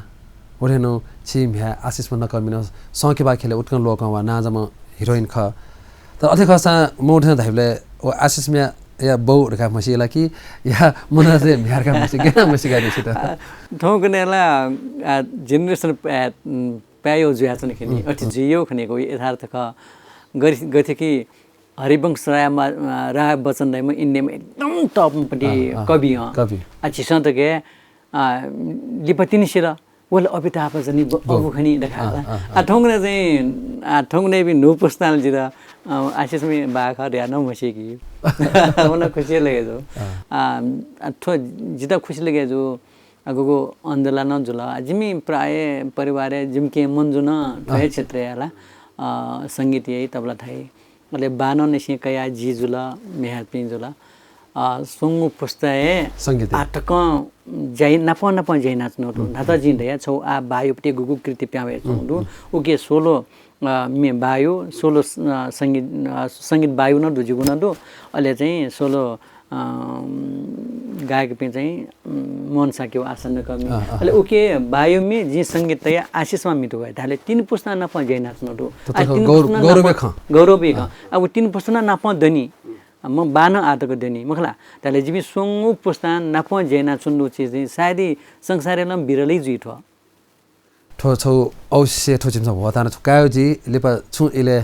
उथेनु छि म्ह्याय् आशिष मन्नकमिन संकिपा ख्यलय् उकथं लोकं वा, नांजाःम्ह हिरोइन खः। तर अथे खःसां मौधन धाइबलय् व आशिष म्ह्याय् या बौ धकाः म्हसीला कि या मनसे म्ह्याय् धकाः म्हसी, गय् यानाः म्हसीका नि छित? आ, थौंकन्हय् ला, आ, generation पा-, उम्, पाय्‌यौ जुयाच्वन खनी, अथे जुइयौ खनीगु यथार्थ खः। गरि-, गथे कि हरिवंश राय मा-, आ, राय बच्चन धाइम्ह इन्डियामा एकदम top पति कवि हं। आ, झीसं त के, आ, लिपा तिनि सिल। वल अमिताभ बच्चन नि ब-, अबु खनी धकाः। आ, थौंकन्हय् चाहिँ, आ, थौंकन्हय्‌पिं न्हू पुस्तां जितः, आ, आशिष म्ह्याय् बा खः धयाः नं म्हसीकी। व नं खुसी लगे जू। आ, आ, थ्व जितः खुसी लगे जू। आ, गुगु अन्दला नं जुल। आ, जिमि प्रायः परिवारय् जिमि केहेँ मन्जु नं थ्व हे क्षेत्रय् हला। आ, संगीत याइ, तबला थाइ। अले बानं निसें कयाः जि जुल, म्ह्याय्‌पिं जुल। अ, स्वंगू पुस्ताय् संगीत आः तकं ज्या याइ, नापं नापं ज्या यानाच्वनागु दु। न्हाचः जिं धया, छौ आः बायो पति गुगु कृति पिहां वयाच्वनागु दु। उके solo, अ, मे बायो, solo, अ, संगीत, अ, संगीत बायो नं दु, जिगु नं दु। अले चाहिँ solo, अ, गायकपिं चाहिँ, अ, मोहन शाक्य व आशा नकर्मी। अले उके बायो मे जिं संगीत तया आशिषमा मितु वया। धाले तीन पुस्ता नापं ज्या यानाच्वनागु दु। आ, तीन पुस्ता नापं गौरवय् खँ। अब तीन पुस्ता नापं दनि। म बानं आः तक दनि, मखु ला? धाले जिमि स्वंगू पुस्तां नापं ज्या यानाच्वनागु चिज चाहिँ सायद संसारय् नं बिरलै जुइ थ्व। थ्व छौ अवश्य थ्व झिमिसं ह्वःतां थ्व काय् जुइ, लिपा छुं इलय्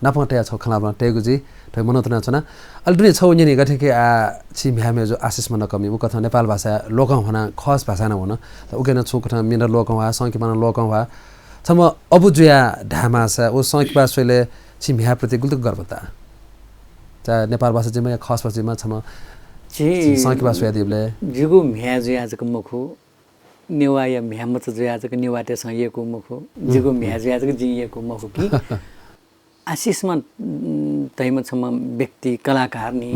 नापं तयाः छौ खँल्हाबल्हा तयेगु जुइ, थ्व मनंतुना च्वना। अले दुने छौ न्यने गथे कि आ, छि म्ह्याय् मय्जु आशिष मन्नकर्मी, उकथं नेपाल भाषा लोकं ह्वना, खस भाषा नं ह्वन। त उके नं छुं कथं म्ये नं लोकं ह्वा, संकिपा नं लोकं ह्वा। छम्ह अबु जुया धायेमाःसा व संकिपा स्वयेलय् छि म्ह्याय् प्रति गुलि तक गर्व ता? चाहे नेपाल भाषा जुइमा या खस भाषा जुइमा, छम्ह छि संकिपा स्वयादीबलय्। जिगु म्ह्याय् जुया जक मखु, नेवाःया म्ह्याय् मचा जुया जक नेवाःतय्सं यय्कू मखु, जिगु म्ह्याय् जुया जक जिं यय्कू मखु कि। आशिषमा, उम्, धइम्ह छम्ह व्यक्ति, कलाकार नि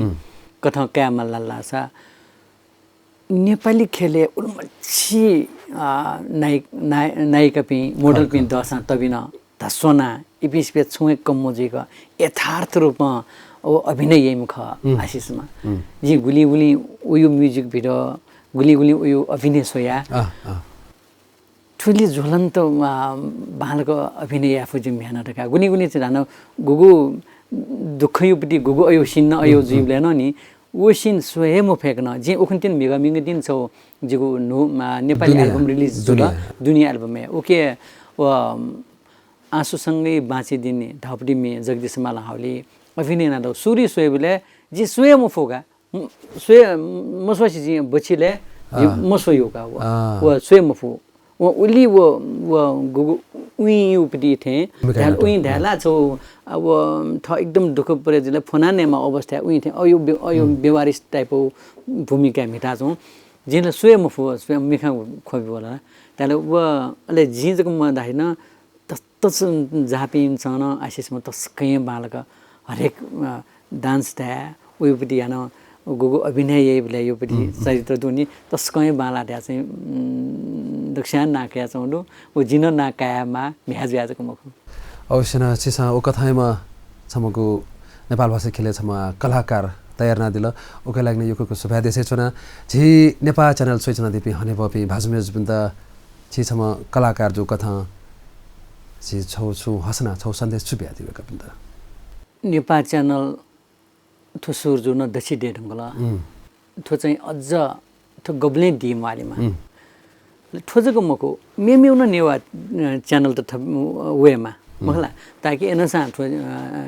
कथं काय् माल धाःसा नेपाली ख्यलय् उलिमछि, आ, नायि-, नायि-, नायिकापिं, मोडलपिं दःसां तबिन धास्वना, इपिं सिपे छुं हे कम मजुइक यथार्थ रूपं व अभिनय याइम्ह खः, आशिषमा। जिं गुलिं गुलिं उयो music video, गुलिं गुलिं उयो अभिनय स्वया। अँ, अँ। थुलि ज्वलन्त, आ, बांलाक अभिनय याये फु जिं म्ह्याय् नं धकाः। गुलिं गुलिं चाहिँ धानं गुगु दुःखयुपति गुगु अयो scene नं अयो जुइबलय् नं नि, व scene स्वये हे मफय्कन। जिं उखुन्हु तिनि म्हिगः म्हिगः तिनि छगू जिगु न्हू, आ, नेपाली album release जुल। दुनिया। दुनिया album-य्। उके व आँसुसँगै बाँचिदिने धाःपति म्ये जगदीश माला हाउली अभिनय यानादीगु सुरु स्वयेबलय् जिं स्वये मफु का। म-, स्वये, मस्वसे जिं बछिलय् जिं मस्वयु का व। व स्वये मफु। व उलि व, व गुगु उइँयुपति थें धायेला, उइँ धायेला छौ, आ, व थः एकदम दुःख परे जुल, फोना नयेमा अवस्था उइँ थें अयो व्य-, अयो व्यवहारिक type भूमिका म्हिता च्वं। जिं ला स्वये मफु, स्वये मिखां ख्वबि वल। धायेला व, अले जिं जक मधाइन, तस-, तस जापिं नं आशिषमा तसकं बांलाक हरेक, अ, dance धाये, उयोपति यानं गुगु अभिनय याइबलय् योपति चरित्र दुनि, तसकं बांलाः धाये चाहिँ, उम्, दक्वस्यां नां कयाच्वंगु दु। व जिं नं नां कायेमाः, म्ह्याय् जुया जक मखु। अवश्य नं, छिसं व कथंयाम्ह छम्ह गु नेपाल भाषा ख्यलय् छम्ह कलाकार तयार यानादिल। उके लागिं नं यक्व यक्व सुभाय् देछानाच्वना। झी नेपाः channel स्वयाच्वनादीपिं हनेबहःपिं भाजु मय्जुपिन्त छि छम्ह कलाकार जूगु कथं छि छौ छुं हसना, छौ सन्देश छु बियादी वय्कःपिन्त? नेपाः channel थ्व सुरु जूगु नं दच्छि दये धुंकल। थ्व चाहिँ अझ थ्व गबलें दी म्वालेमा। थ्व जक मखु, मेमेगु नं नेवाः, अ, channel त थप-, वयेमा, मखु ला? ताकि अय्‌नं सां थ्व, अ,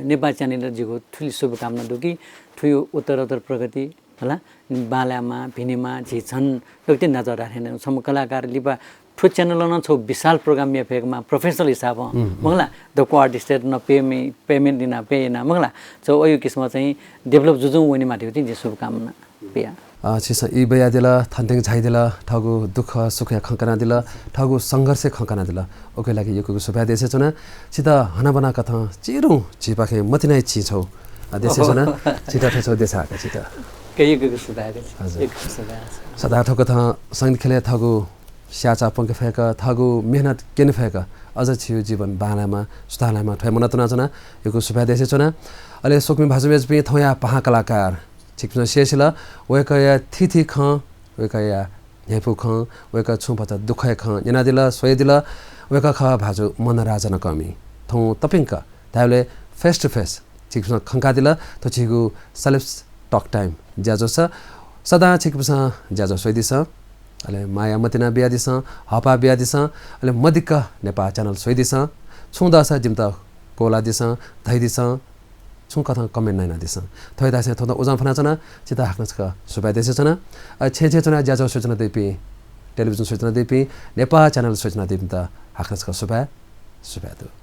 नेपाः channel जिगु थुलि शुभकामना दु कि थ्वया उत्तरोत्तर प्रगति, हला, बांलायेमा, भिनेमा, झी झन दक्वति नाचः धाये थें छम्ह कलाकार लिपा थ्व channel नं छौ विशाल program याये फय्केमा professional हिसाबं, मखु ला? दक्व artist-यात नं payment, payment याना, pay याना, मखु ला? छौ अयो किसिमं चाहिँ develop जुजुं वनेमा धइगु चाहिँ जिं शुभकामना बिया। अ, छिसं ई बियादिल, थन थें झायादिल, थःगु दुःख सुखया खँ कनादिल, थःगु संघर्षया खँ कनादिल। उके लागिं यक्व यक्व सुभाय् देछानाच्वना। छित हनाबना कथं चिरुं झीपाखें मतिनाया चिं छौ, अ, देछानाच्वना। छित थ्व छौ देछाय्का छित। यक्व यक्व सुभाय् देछानाच्वना। हजुर। यक्व यक्व सुभाय्। सदां थ्व कथं संगीत ख्यलय् थःगु स्याःचाः प्वंके फय्क, थःगु मेहनत क्यने फय्क, अझ छिगु जीवन बांलायेमा, सुथांलायेमा थ्व हे मनंतुनाच्वना। यक्व सुभाय् देछानाच्वना। अले स्वकुमि भाजु मय्जुपिं, थौंया पाहां कलाकार छिकपिन्सं स्यसेल, वय्कःया थीथी खँ, वय्कःया न्ह्यइपु खँ, वय्कः छुं भचा दुःखया खँ न्यनादिल, स्वयादिल। वय्कः खः भाजु मनराज नकःमि। थौं तप्यंक धायेबलय् face to face छिकपिन्सं खंकादिल। थ्व झीगु Celebs Talk Time ज्याझ्वः सः। सदां छिकपिन्सं ज्याझ्वः स्वयादिसँ, अले माया मतिना बियादिसँ, हःपाः बियादिसँ, अले मदिक्क नेपाः channel स्वयादिसँ। छुं दःसा जिमित क्वलादिसँ, धयादिसँ। छुं कथं comment नं यानादिसँ। थ्व हे धासें थौंतन उजं फ्वनाच्वना, छित हाकनं छकः सुभाय् देछानाच्वना। अ, छेँय् छेँय् च्वनाः ज्याझ्वः स्वयाच्वनादीपिं, television स्वयाच्वनादीपिं, नेपाः channel स्वयाच्वनादीपिन्त हाकनं छकः सुभाय्, सुभाय् दु।